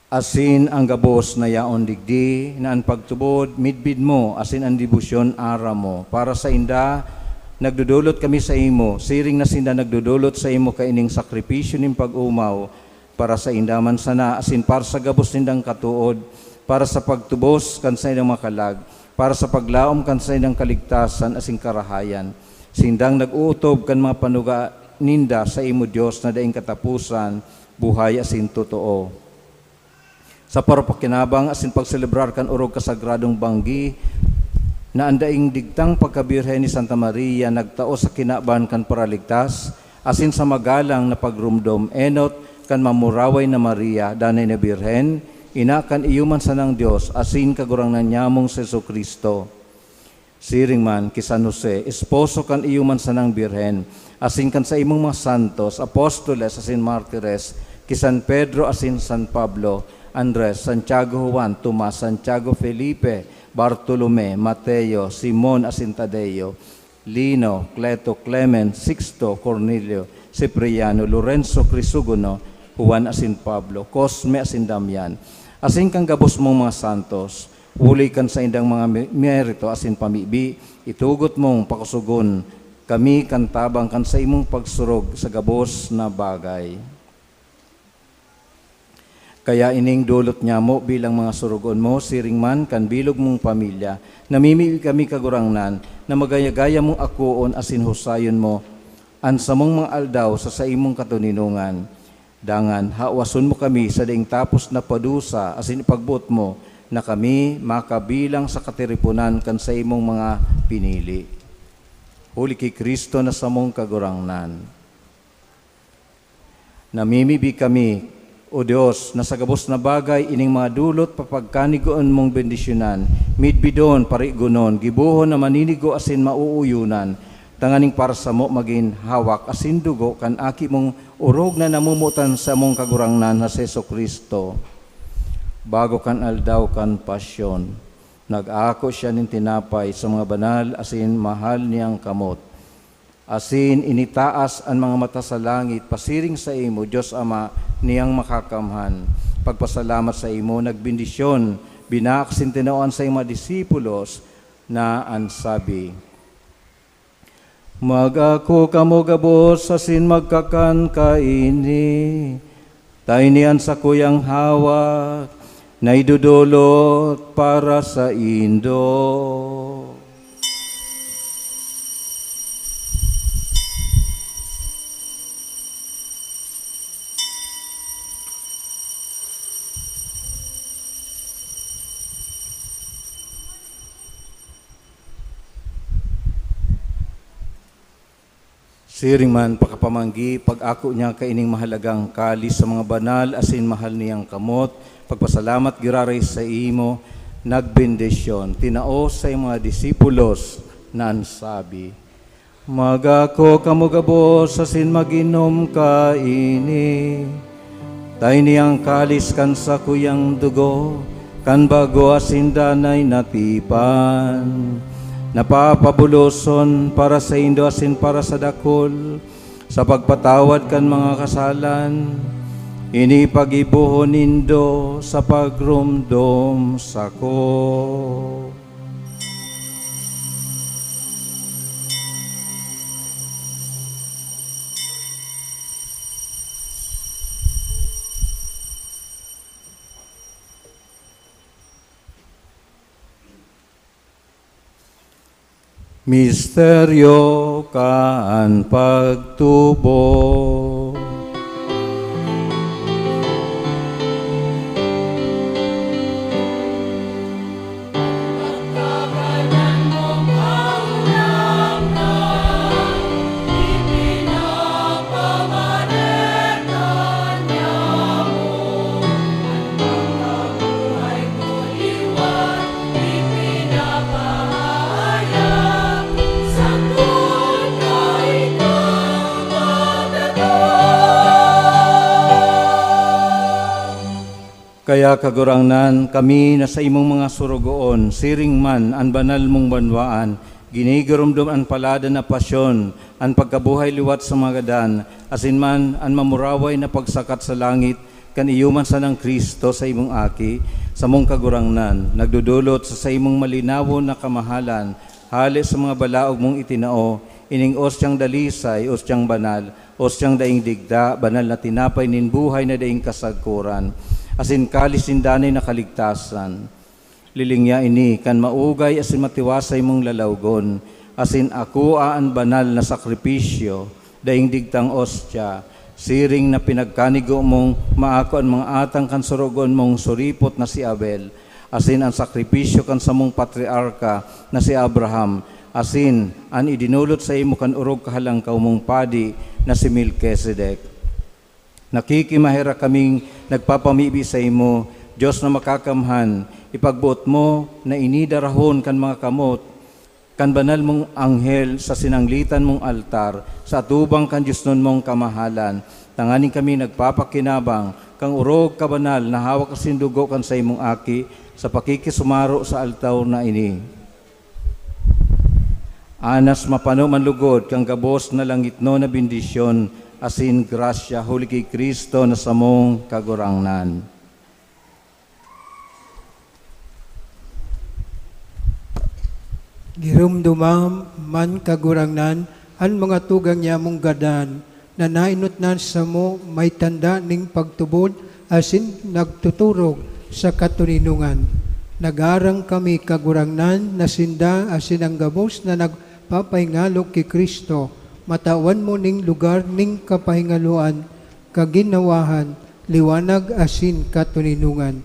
Asin an gabos na yaon digdi, na an pagtubod midbid mo, asin an debosyon aram mo. Para sainda, nagdodolot kami saimo, siring na sinda nagdodolot saimo kaining sakripisyo nin pag-omaw, para sainda man sana, asin para sa gabos nindang katood, para sa pagtubos kan saindang mga kalag, para sa paglaom kan saindang kaligtasan asin karahayan. Sindang nag-ootob kan mga panuga ninda saimo, Dios na daing kataposan, buhay asin totoo. Sa parapakinabang asin pagselebrar kan orog kasagradong banggi, na an daing digtang pagkabirhen ni Santa Maria nagtao sa kinaban kan Paraligtas, asin sa magalang na pagromdom enot kan mamuraway na Maria, danay na Birhen, ina kan iyo man sanang Dios, asin Kagurangnan nyamong si Jesu-Cristo. Siring man ki San Jose, esposo kan iyo man sanang Birhen, asin kan saimong mga santos, apostoles asin martires, ki San Pedro asin San Pablo, Andres, Santiago, Juan, Tomas, Santiago, Felipe, Bartolome, Mateo, Simon asin Tadeo, Lino, Cleto, Clement, Sixto, Cornelio, Cipriano, Lorenzo, Crisogono, Juan asin Pablo, Cosme asin Damian, asin kan gabos mong mga santos, huli kan saindang mga me-, merito asin pamibi, itugot mong pakosogon kami kan tabang kan saimong pagsurog sa gabos na bagay. Kaya ining dolot nyamo bilang mga sorogoon mo, siring man kan bilog mong pamilya, namimibi kami, Kagurangnan, na magaya-gaya mong akoon asin husayon mo an samong mga aldaw sa saimong katoninongan. Dangan, hawason mo kami sa daing tapos na padusa asin ipagboot mo na kami makabilang sa katiriponan kan saimong mga pinili. Huli ki Cristo na samong Kagurangnan. Namimibi kami, O Dios, na sa gabos na bagay ining mga dolot papagkanigoon mong bendisyonan, midbidon, parigonon, gibohon na maninigo asin mauuyonan, tanganing para samo magin hawak asin dugo kan Aki mong orog na namomotan samong Kagurangnan na si Jesu-Cristo. Bago kan aldaw kan Pasyon, nag-ako siya nin tinapay sa mga banal asin mahal niyang kamot, asin initaas an mga mata sa langit, pasiring saimo, Dios Ama niyang Makakamhan. Pagpasalamat saimo, nagbendisyon, binaak asin tinao an saiyang mga disipulos na an sabi, "Mag-ako kamo gabos asin magkakan kaini, ta ini an sakuyang hawak na idodolot para saindo." Siring man, pakapamanggi, pag-ako niya kaining mahalagang kalis sa mga banal asin mahal niyang kamot, pagpasalamat giraray saimo, nagbendisyon, tinao sa mga disipulos na an sabi, "Mag-ako kamo gabos asin mag-inom kaini. Ta ini an kalis kan sakuyang dugo, kan bago asin danay na tipan, na papabuloson para saindo asin para sa dakul, sa pagpatawad kan mga kasalan. Ini paggibohon nindo sa pagromdom sako." Misteryo kan pagtubod. Kaya, Kagurangnan, kami na saimong mga sorogoon, siring man an banal mong banwaan, ginigiromdom an paladan na pasyon, an pagkabuhay liwat sa mga gadan, asin man an mamuraway na pagsakat sa langit kan iyo man sanang Cristo, saimong Aki, samong Kagurangnan, nagdodolot sa saimong malinawon na kamahalan, hale sa mga balaog mong itinao, ining ostyang dalisay, ostyang banal, ostyang daing digta, banal na tinapay nin buhay na daing kasagkoran, asin kalis nin danay na kaligtasan. Lilingya ini kan maugay asin matiwasay mong lalawgon, asin akua an banal na sakripisyo, daing digtang ostya, siring na pinagkanigo mong maako an mga atang kan sorogoon mong suripot na si Abel, asin an sakripisyo kan samong patriarka na si Abraham, asin an idinolot saimo kan orog kahalangkaw mong padi na si Melkisedek. Nakikimaherak kaming nagpapamibi saimo, Dios na makakamhan, ipagboot mo na ini darahon kan mga kamot kan banal mong anghel sa sinanglitan mong altar, sa atubang kan diosnon mong kamahalan, tanganing kami nagpapakinabang kan orog kabanal na hawak asin dugo kan saimong Aki sa pakikisumaro sa altar na ini. Anas mapano man lugod kan gabos na langitnon na bendisyon asin grasya huli ki Cristo na samong Kagurangnan. Giromdoma man, Kagurangnan, an mga tugang niyamong gadan na naenot na samo may tanda nin pagtubod asin nagtuturog sa katoninongan. Nag-aarang kami, Kagurangnan, na sinda asin an gabos na nagpapahingalog ki Cristo matawan mo nin lugar nin kapahingaloan, kaginhawahan, liwanag asin katoninongan.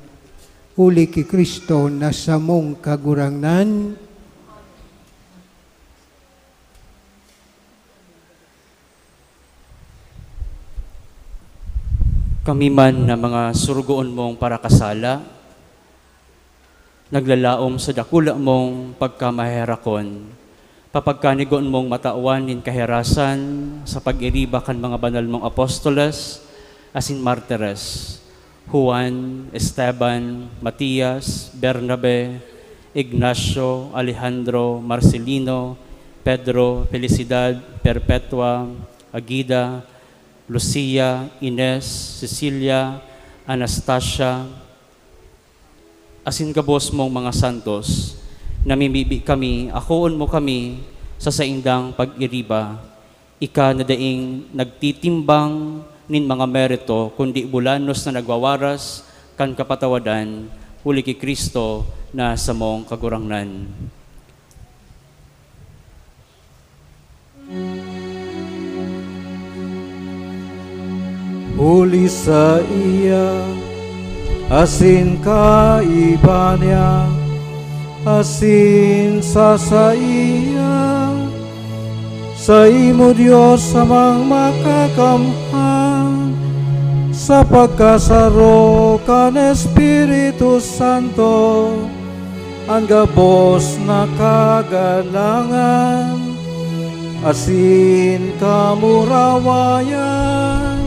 Huli ki Cristo na samong Kagurangnan. Kami man na mga surugoon mong parakasala, naglalaom sa dakula mong pagkamaherakon, papagkanigon mong matawan nin kaherasan sa pag-iriba kan mga banal mong apostoles asin martires, Juan, Esteban, Matias, Bernabe, Ignacio, Alejandro, Marcelino, Pedro, Felicidad, Perpetua, Agida, Lucia, Ines, Cecilia, Anastasia, asin gabos mong mga santos, namimibi kami, akoon mo kami sa saindang pag-iriba. Ika na daing nagtitimbang nin mga merito, kundi bulanos na nagwawaras kan kapatawadan, huli ki Cristo na samong Kagurangnan. Huli saiya, asin kaiba niya, asin sa saiya, saimo, Dios Amang Makakamhan, sa pagkasaro kan Espiritu Santo, an gabos na kagalangan asin kamurawayan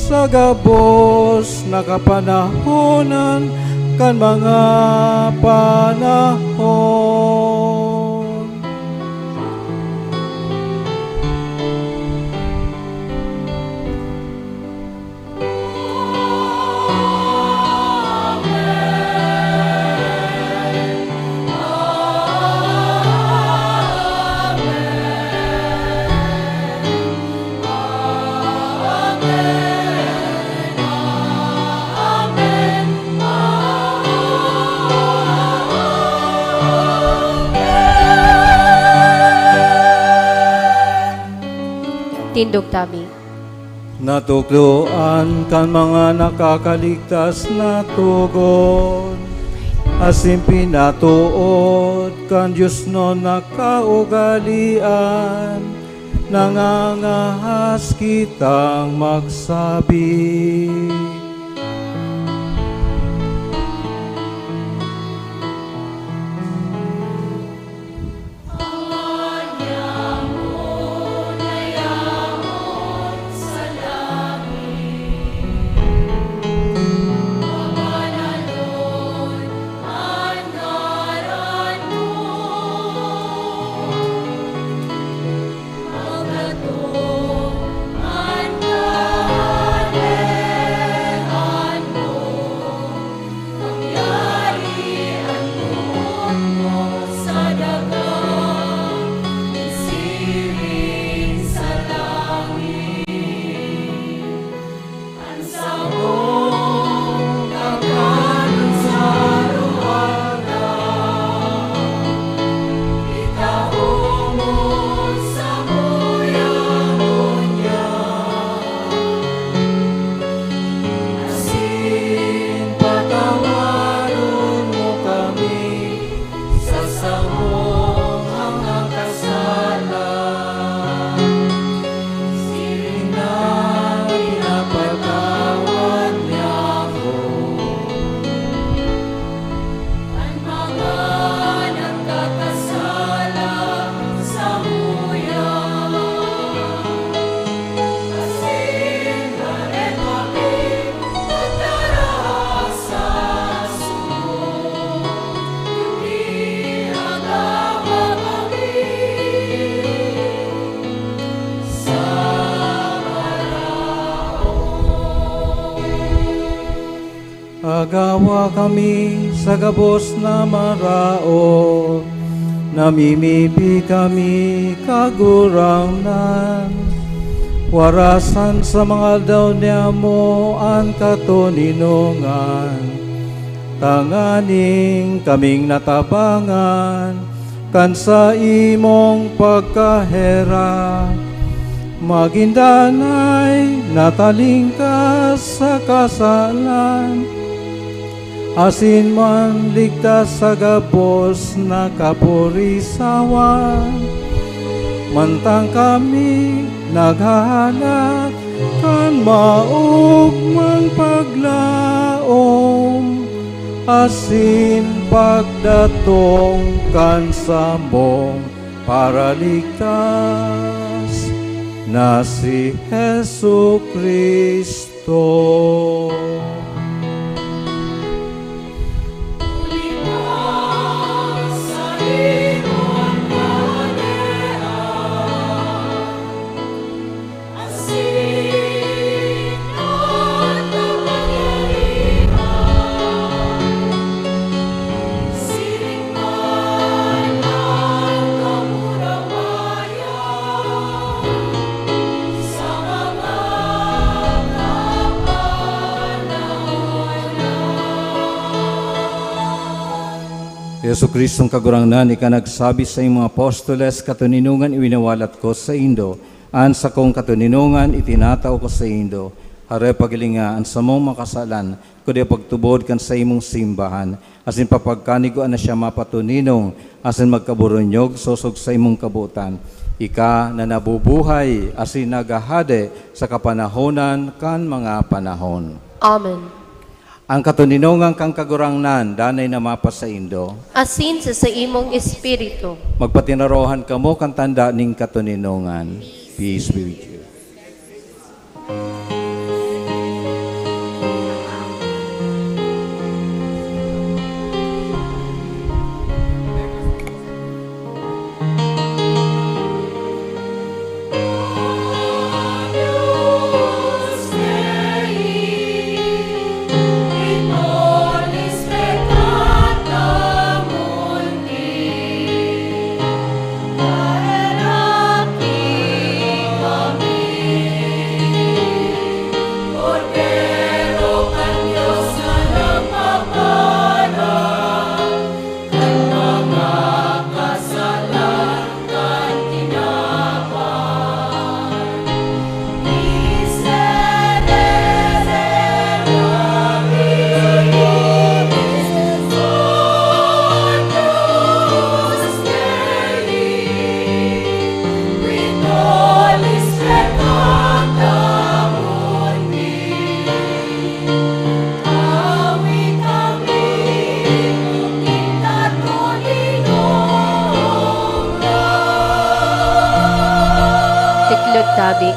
sa gabos na kapanahonan kan mga panahon. Tindog tami. Natukdoan kan mga nakakaligtas na togon, asin pinatood kan diosnon na kaugalean, nangangahas kitang magsabi. Nagawa kami sa gabos na maraot, namimibi kami, Kagurangnan. Warasan sa mga aldaw niamo an katoninongan, tanganing kaming natabangan kan saimong pagkaherak, magin danay, natalingkas sa kasalan, asin manligtas sa gabos na kapurisawan. Mantang kami naghahalat kan maogmang paglaom asin pagdatong kan samong Paraligtas na si Jesu-Cristo. Jesu-Cristong Kagurangnan, ika nagsabi sa imong apostoles, "Katoninongan iwinawalat ko saindo, an sakong katoninongan itinatao ko saindo." Harayag paghilinga an samong mga kasalan, kundi pagtubod kan saimong simbahan, asin papagkanigoan na siya mapatoninong asin magkaboronyog sosog sa imong kabotan. Ika na nabubuhay asin naghahade sa kapanahonan kan mga panahon. Amen. An katoninongan kan Kagurangnan danay na mapasaindo. Asin sa saimong espiritu. Magpatinarohan kamo kan tanda nin katoninongan. Peace be with you. Tiklod tabi.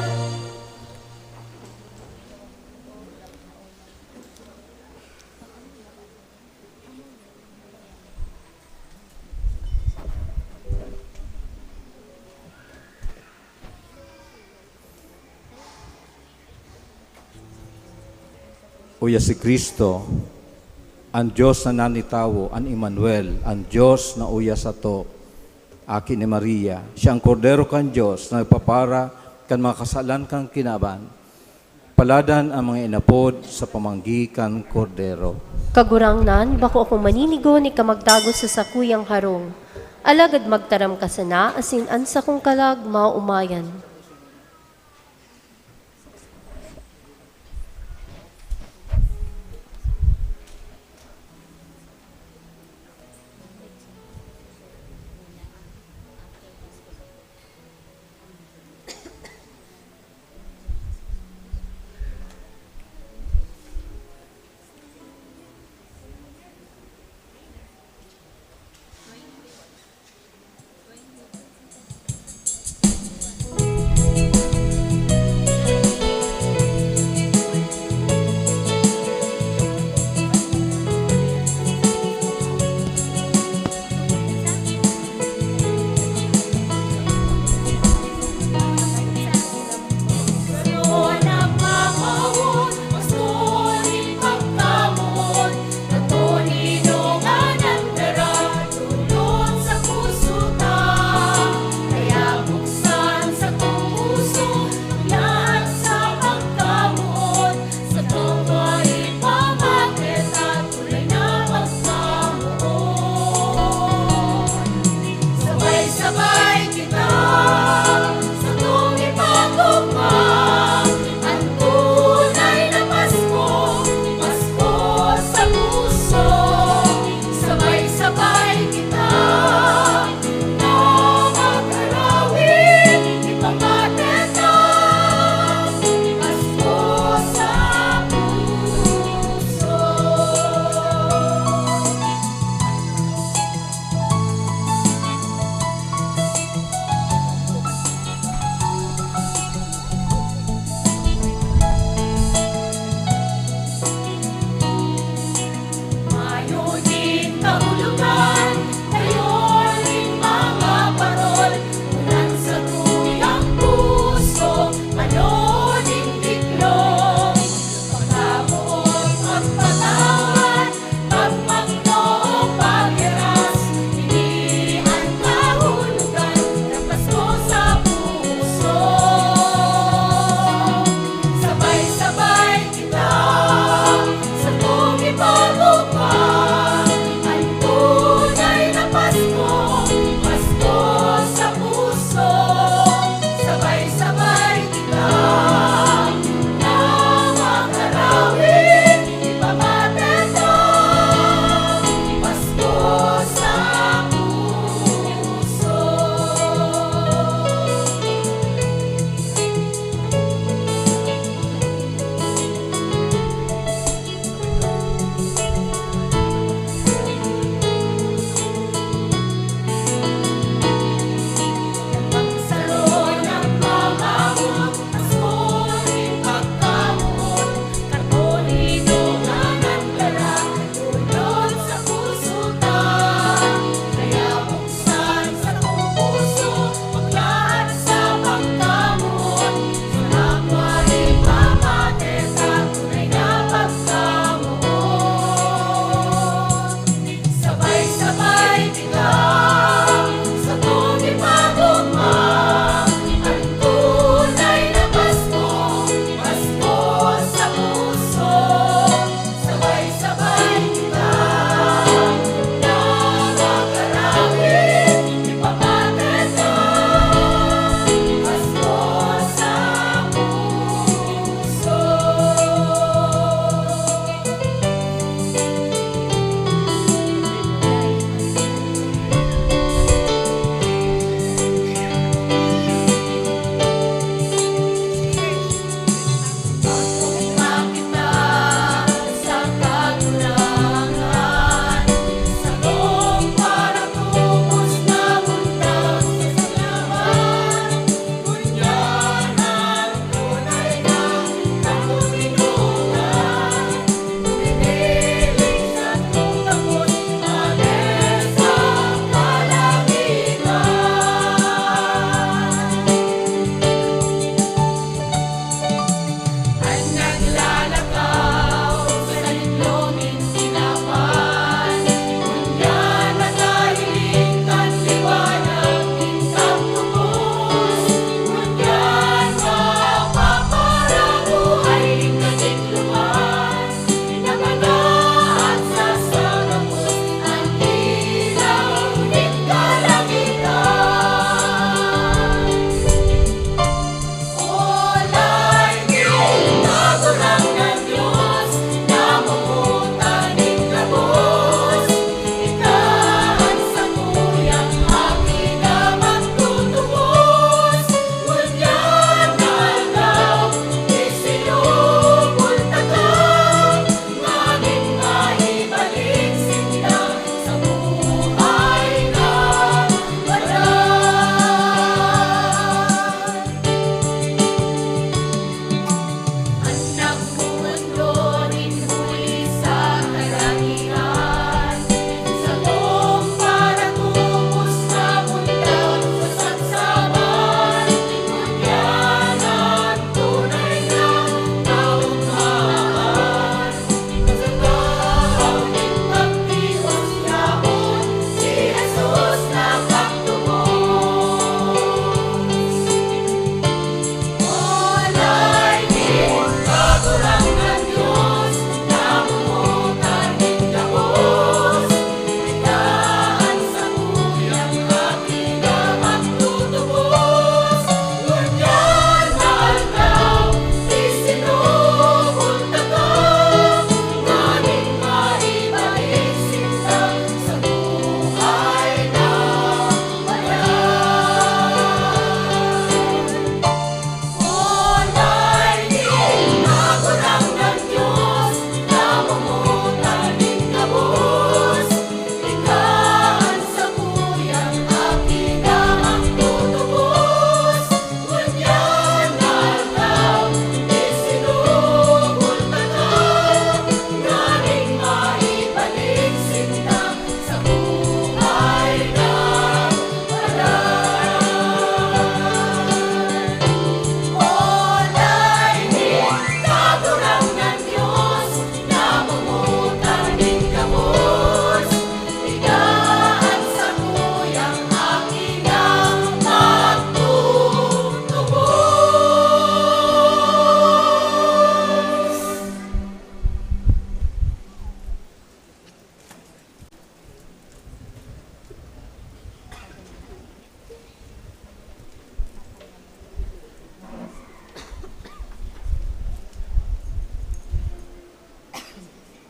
Uya si Cristo, an Dios na nagin tawo, an Emmanuel, an Dios na uya sato, Aki ni Maria. Siya an Kordero kan Dios na nagpapara kan mga kasalan kan kinaban. Paladan an mga inapod sa pamanggi kan Kordero. Kagurangnan, bako akong maninigo ni ka magdagos sa sakuyang harong. Alagad magtaram ka sana asin an sakong kalag maomayan.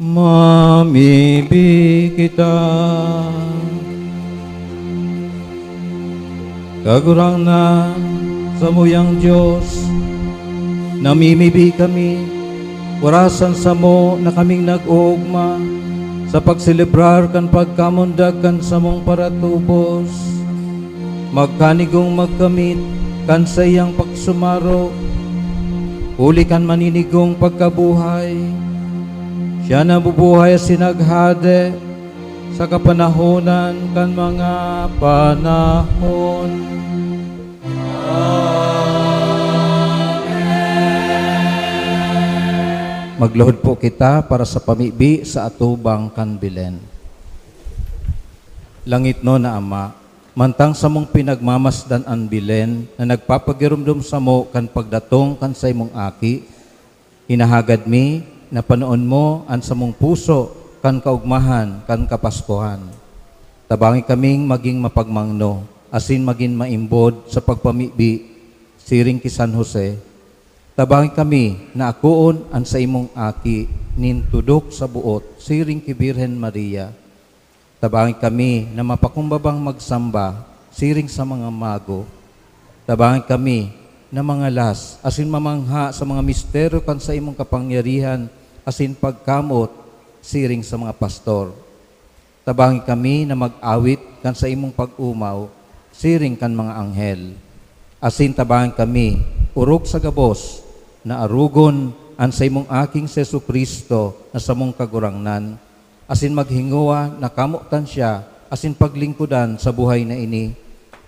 Mamibi kita. Kagurangnan, samuyang Dios, namimibi kami, orasan samo na kaming nag-oogma sa pagselebrar kan pagkamundag kan samong paratubos. Magkanigong magkamit kan saiyang pagsumaro, huli kan maninigong pagkabuhay. Siya nabubuhay asin naghade sa kapanahonan kan mga panahon. Magluhod po kita para sa pamibi sa atubang kan Belen. Langitnon na Ama, mantang samong pinagmamasdan an Belen na nagpapagiromdom samo kan pagdatong kan saimong Aki, hinahagad mi na panoon mo an samong puso kan kaogmahan kan Kapaskuhan. Tabangi kaming magin mapagmangno asin magin maimbod sa pagpamibi siring ki San Jose. Tabangi kami na akoon an saimong Aki nin tudok sa boot siring ki Birhen Maria. Tabangi kami na mapakumbabang magsamba siring sa mga mago. Tabangi kami na mangalas asin mamangha sa mga misteryo kan saimong kapangyarihan asin pagkamoot siring sa mga pastor. Tabangi kami na mag-awit kan saimong pag-omaw siring kan mga anghel. Asin tabangi kami, orog sa gabos, na arogon an saimong Aking si Jesu-Cristo na samong Kagurangnan, asin maghingowa na kamotan siya asin paglingkodan sa buhay na ini,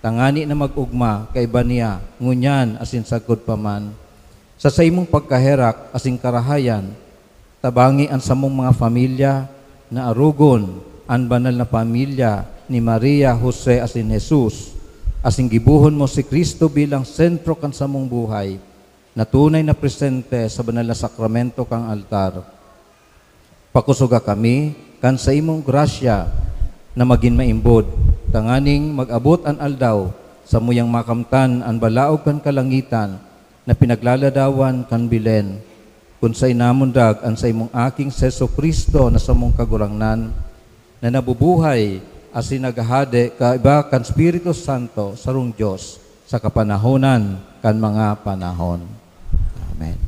tangani na mag-ogma kaiba niya, ngunyan asin sagkod pa man. Sa saimong pagkaherak asin karahayan, tabangi an samong mga pamilya na arogon, an banal na pamilya ni Maria, Jose, asin Jesus, asin gibohon mo si Cristo bilang sentro kan samong buhay, na tunay na presente sa banal na sakramento kan altar. Pakusoga kami kan saimong grasya na magin maimbod, tanganing mag-abot an aldaw samuyang makamtan an balaog kan kalangitan na pinaglaladawan kan Belen, kun saen namundag an saimong Aking si Jesu-Cristo na samong Kagurangnan, na nabubuhay asin naghahade kaiba kan Espiritu Santo, sarong Dios, sa kapanahonan kan mga panahon. Amen.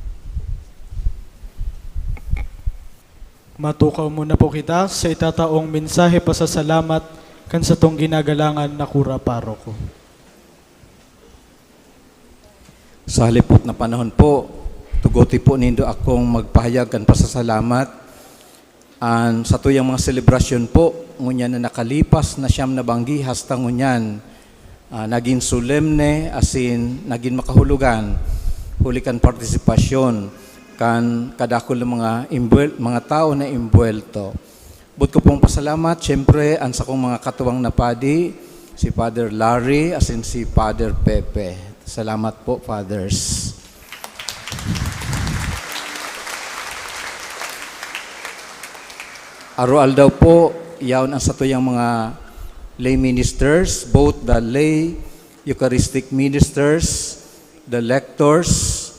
Matukaw muna po kita sa itataong mensahe pasasalamat kan satong ginagalangan na kura paroko. Sa halipot na panahon po, tugote po nindo akong magpahayag kan pasasalamat. An satuyang mga selebrasyon po, ngunyan na nakalipas na siyam na banggi, hasta ngunyan, ah, nagin solemne asin nagin makahulogan, huli kan partisipasyon kan kadakul na mga imbuel-, mga tao na imbuwelto. Boot ko pong pasalamat, siyempre, an sakong mga katuwang na padi, si Father Larry asin si Father Pepe. Salamat po, Fathers. Aroaldaw po, yaon an satuyang mga lay ministers, both the lay Eucharistic ministers, the lectors,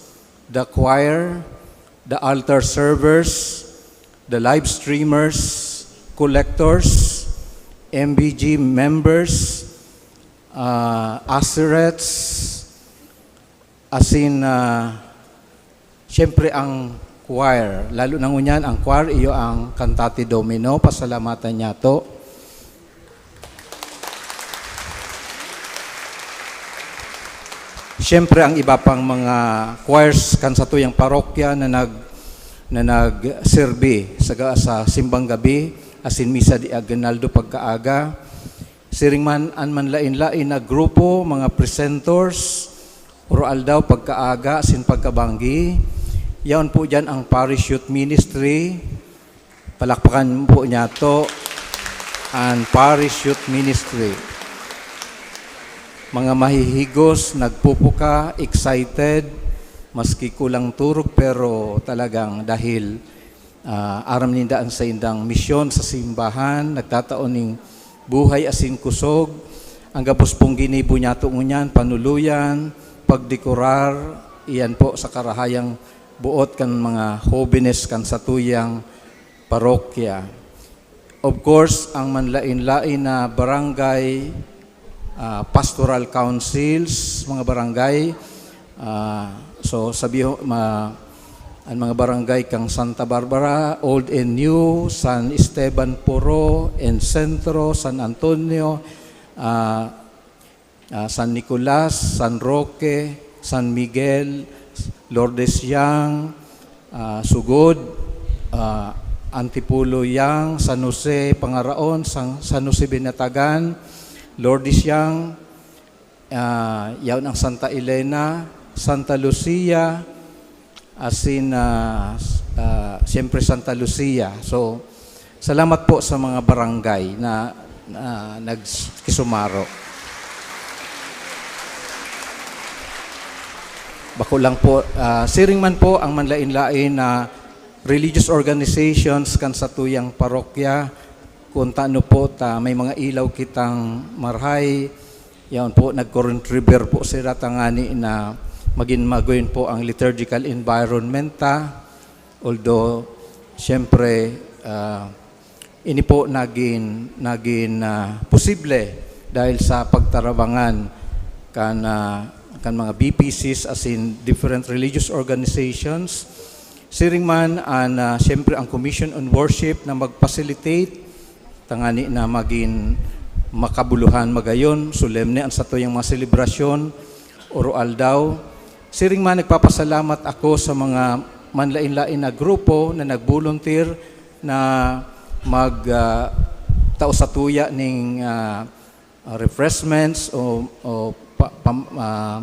the choir, the altar servers, the live streamers, collectors, M B G members, ah, usherets, asin, ah, siyempre ang choir. Lalo na ngunyan, ang choir, iyo ang Cantate Domino. Pasalamatan niyato. Siyempre, ang iba pang mga choirs kan satuyang parokya na nag-, na nagserbi sa ga-, sa simbang gabi, asin misa de aguinaldo pagkaaga. Siring man an manlaen-laen na grupo, mga presenters, aroaldaw pagkaaga asin pagkabanggi. Yaon po diyan ang Parish Youth Ministry. Palakpakan po niyato an Parish Youth Ministry. Mga mahihigos, nagpupuka, excited, maski kulang turog, pero talagang dahil, ah, aram ninda an saindang misyon sa simbahan, nagtatao ning buhay asin kusog. Ang gabos pong ginibo niyato ngunyan, panuluyan, pagdekorar, iyan po sa karahayang boot kan mga hobenes kan satuyang parokya. Of course, ang manlain-lain na barangay, ah, pastoral councils, mga barangay, ah, so sabiho-, ma-, ang mga barangay kang Santa Barbara, Old and New, San Esteban Poro and Centro, San Antonio, ah, ah, San Nicolas, San Roque, San Miguel, Lourdes Yang, ah, Sugod, ah, Antipolo Yang, San Jose Pangaraon, San, San Jose Binatagan, Lourdes Yang, ah, yaon ang Santa Elena, Santa Lucia, asin, ah, s-, ah, siyempre Santa Lucia. So, salamat po sa mga barangay na, na nagkisumaro. Bako lang po, ah, siring man po ang manlain-lain na religious organizations kan satuyang parokya, kung tano po ta may mga ilaw kitang marahay, yaon po, nagko-contribute po sila tangani na magin magoyon po ang liturgical environment ta. Although, siyempre, ah, ini po nagin, nagin, ah, posible dahil sa pagtarabangan kan, ah, kan mga B P Cs, as in different religious organizations. Siring man an, ah, siyempre, ang Commission on Worship na mag-facilitate tangani na magin makabuluhan, magayon, solemne an satuyang mga selebrasyon, oro-aldaw. Siring man, nagpapasalamat ako sa mga manlain-lain na grupo na nag-volunteer na mag, ah, tao satuya ning, ah, refreshments o, o pa-, pam-, ah,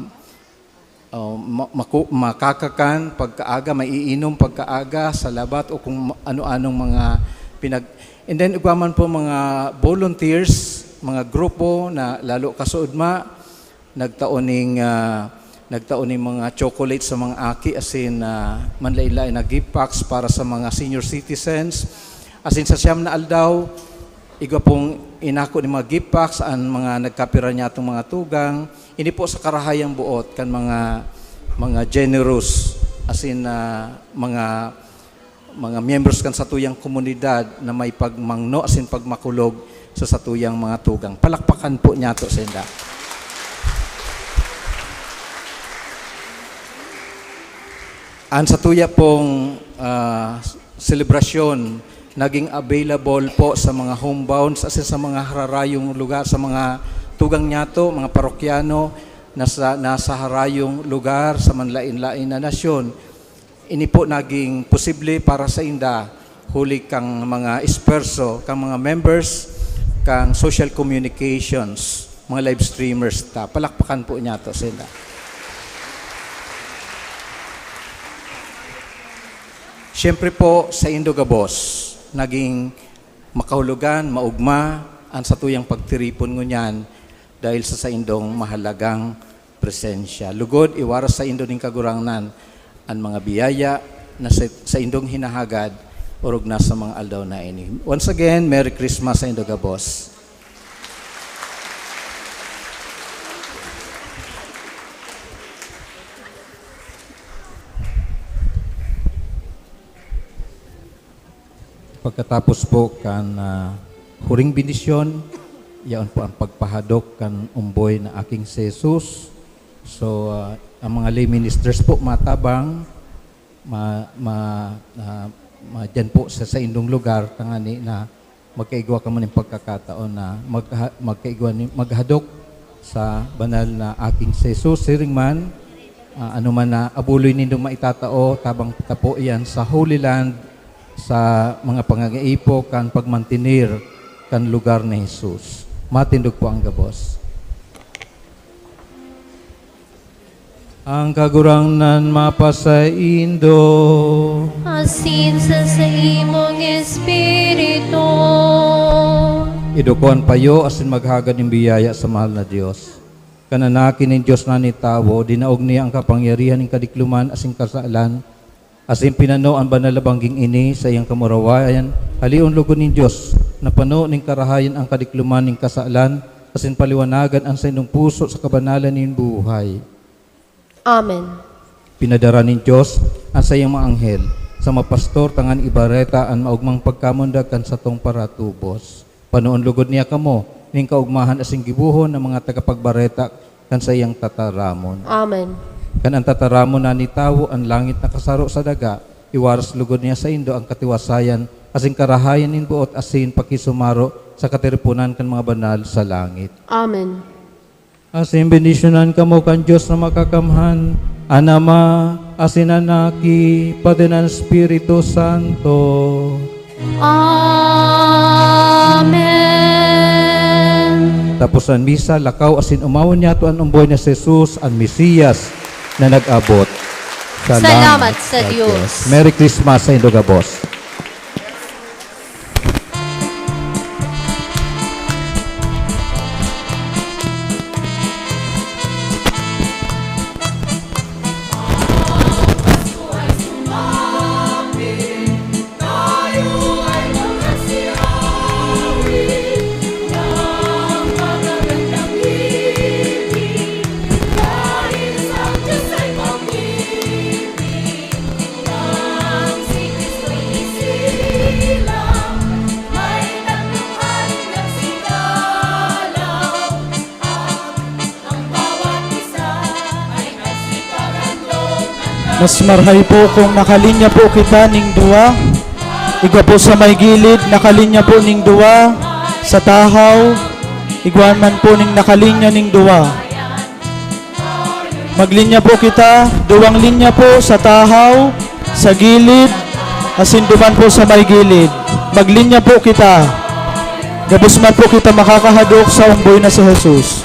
o ma-, maku-, makakakan pagkaaga, maiinom pagkaaga, salabat o kung ma-, ano-anong mga pinag-, and then, igwa man po mga volunteers, mga grupo na lalo kasuodma, nagtao ning, ah, nagtao ning mga chocolate sa mga aki, asin, ah, manlain-lain na gift packs para sa mga senior citizens. Asin sa siyam na aldaw, igwa pong inako ning mga gift packs an mga nagkapira niyatong mga tugang. Ini po sa karahayang buot kan mga, mga generous, asin, ah, mga mga miyembros kan satuyang komunidad na may pagmangno asin pagmakulog sa satuyang mga tugang. Palakpakan po niyato sinda. An satuya pong, ah, selebrasyon naging available po sa mga homebound asin sa mga hararayong lugar, sa mga tugang niyato, mga parokyano na sa, nasa harayong lugar, sa manlain-lain na nasyon. Ini po naging posible para sainda huli kan mga esfuerso kan mga members kan social communications, mga live streamers ta. Palakpakan po niyato sinda. Siyempre po, saindo gabos, naging makahulogan, maogma an satuyang pagtiripon ngunyan dahil sa saindong mahalagang presensya. Lugod, iwaras saindo nin Kagurangnan an mga biyaya na sa, saindong hinahagad orog na sa mga aldaw na ini. Once again, Merry Christmas saindo gabos. Pagkatapos po kan, ah, huring bendisyon, yaon po ang pagpahadok kan omboy na aking si Jesus. So, ah, ang mga lay ministers po matabang, ma-, ma-, ah, ma-, dyan po sa saindong lugar, tangani na magkaigwa kamo nin pagkakataon na magha-, magkaigwa ni, maghadok sa banal na aking si Jesus. Siring man, ah, ano man na abuloy nindong maitatao, tabang tapo iyan sa Holy Land, sa mga pangangaipo kan pagmantener kan lugar ni Jesus. Matindog po ang gabos. Ang Kagurangnan mapasaindo. Asin sa saimong espiritu. Idukon payo asin maghagad nin biyaya sa mahal na Dios. Kan Anak nin Dios na nitawo, dinaog niya ang kapangyarihan nin kadikloman asin kasalan, asin pinano an banal na bangging ini sa iyang kamurawayan, halion logod nin Dios, na pano nin karahayan an kadikloman nin kasalan, asin paliwanagan an saindong puso sa kabanalan nin buhay. Amen. Pinadara nin Dios an saiyang mga anghel sa mga pastor tangan ibareta an maogmang pagkamundag kan satong paratubos. Panoon lugod niya kamo ning kaogmahan asin gibohon na mga tagapagbareta kan saiyang tataramon. Amen. Kan an tataramon na ni tawo an langit na kasaro sa daga, iwaras lugod niya saindo ang katiwasayan asin karahayan nin boot asin pakisumaro sa katiriponan kan mga banal sa langit. Amen. Asin bendisyonan kamo kan Dios na Makakamhan, an Ama, asin an Aki, pati an Espiritu Santo. Amen. Tapos an misa, lakaw asin omawon niyato an omboy na si Jesus, an Mesiyas na nag-abot. Salamat sa Dios. Merry Christmas saindo gabos. Mas marhay po kung nakalinya po kita ning duwa. Igwa po sa may gilid, nakalinya po ning duwa. Sa tahaw, igwa man po ning nakalinya ning duwa. Maglinya po kita, duwang linya po sa tahaw, sa gilid, asin duman po sa may gilid. Maglinya po kita. Gabos man po kita makakahadok sa omboy na si Jesus.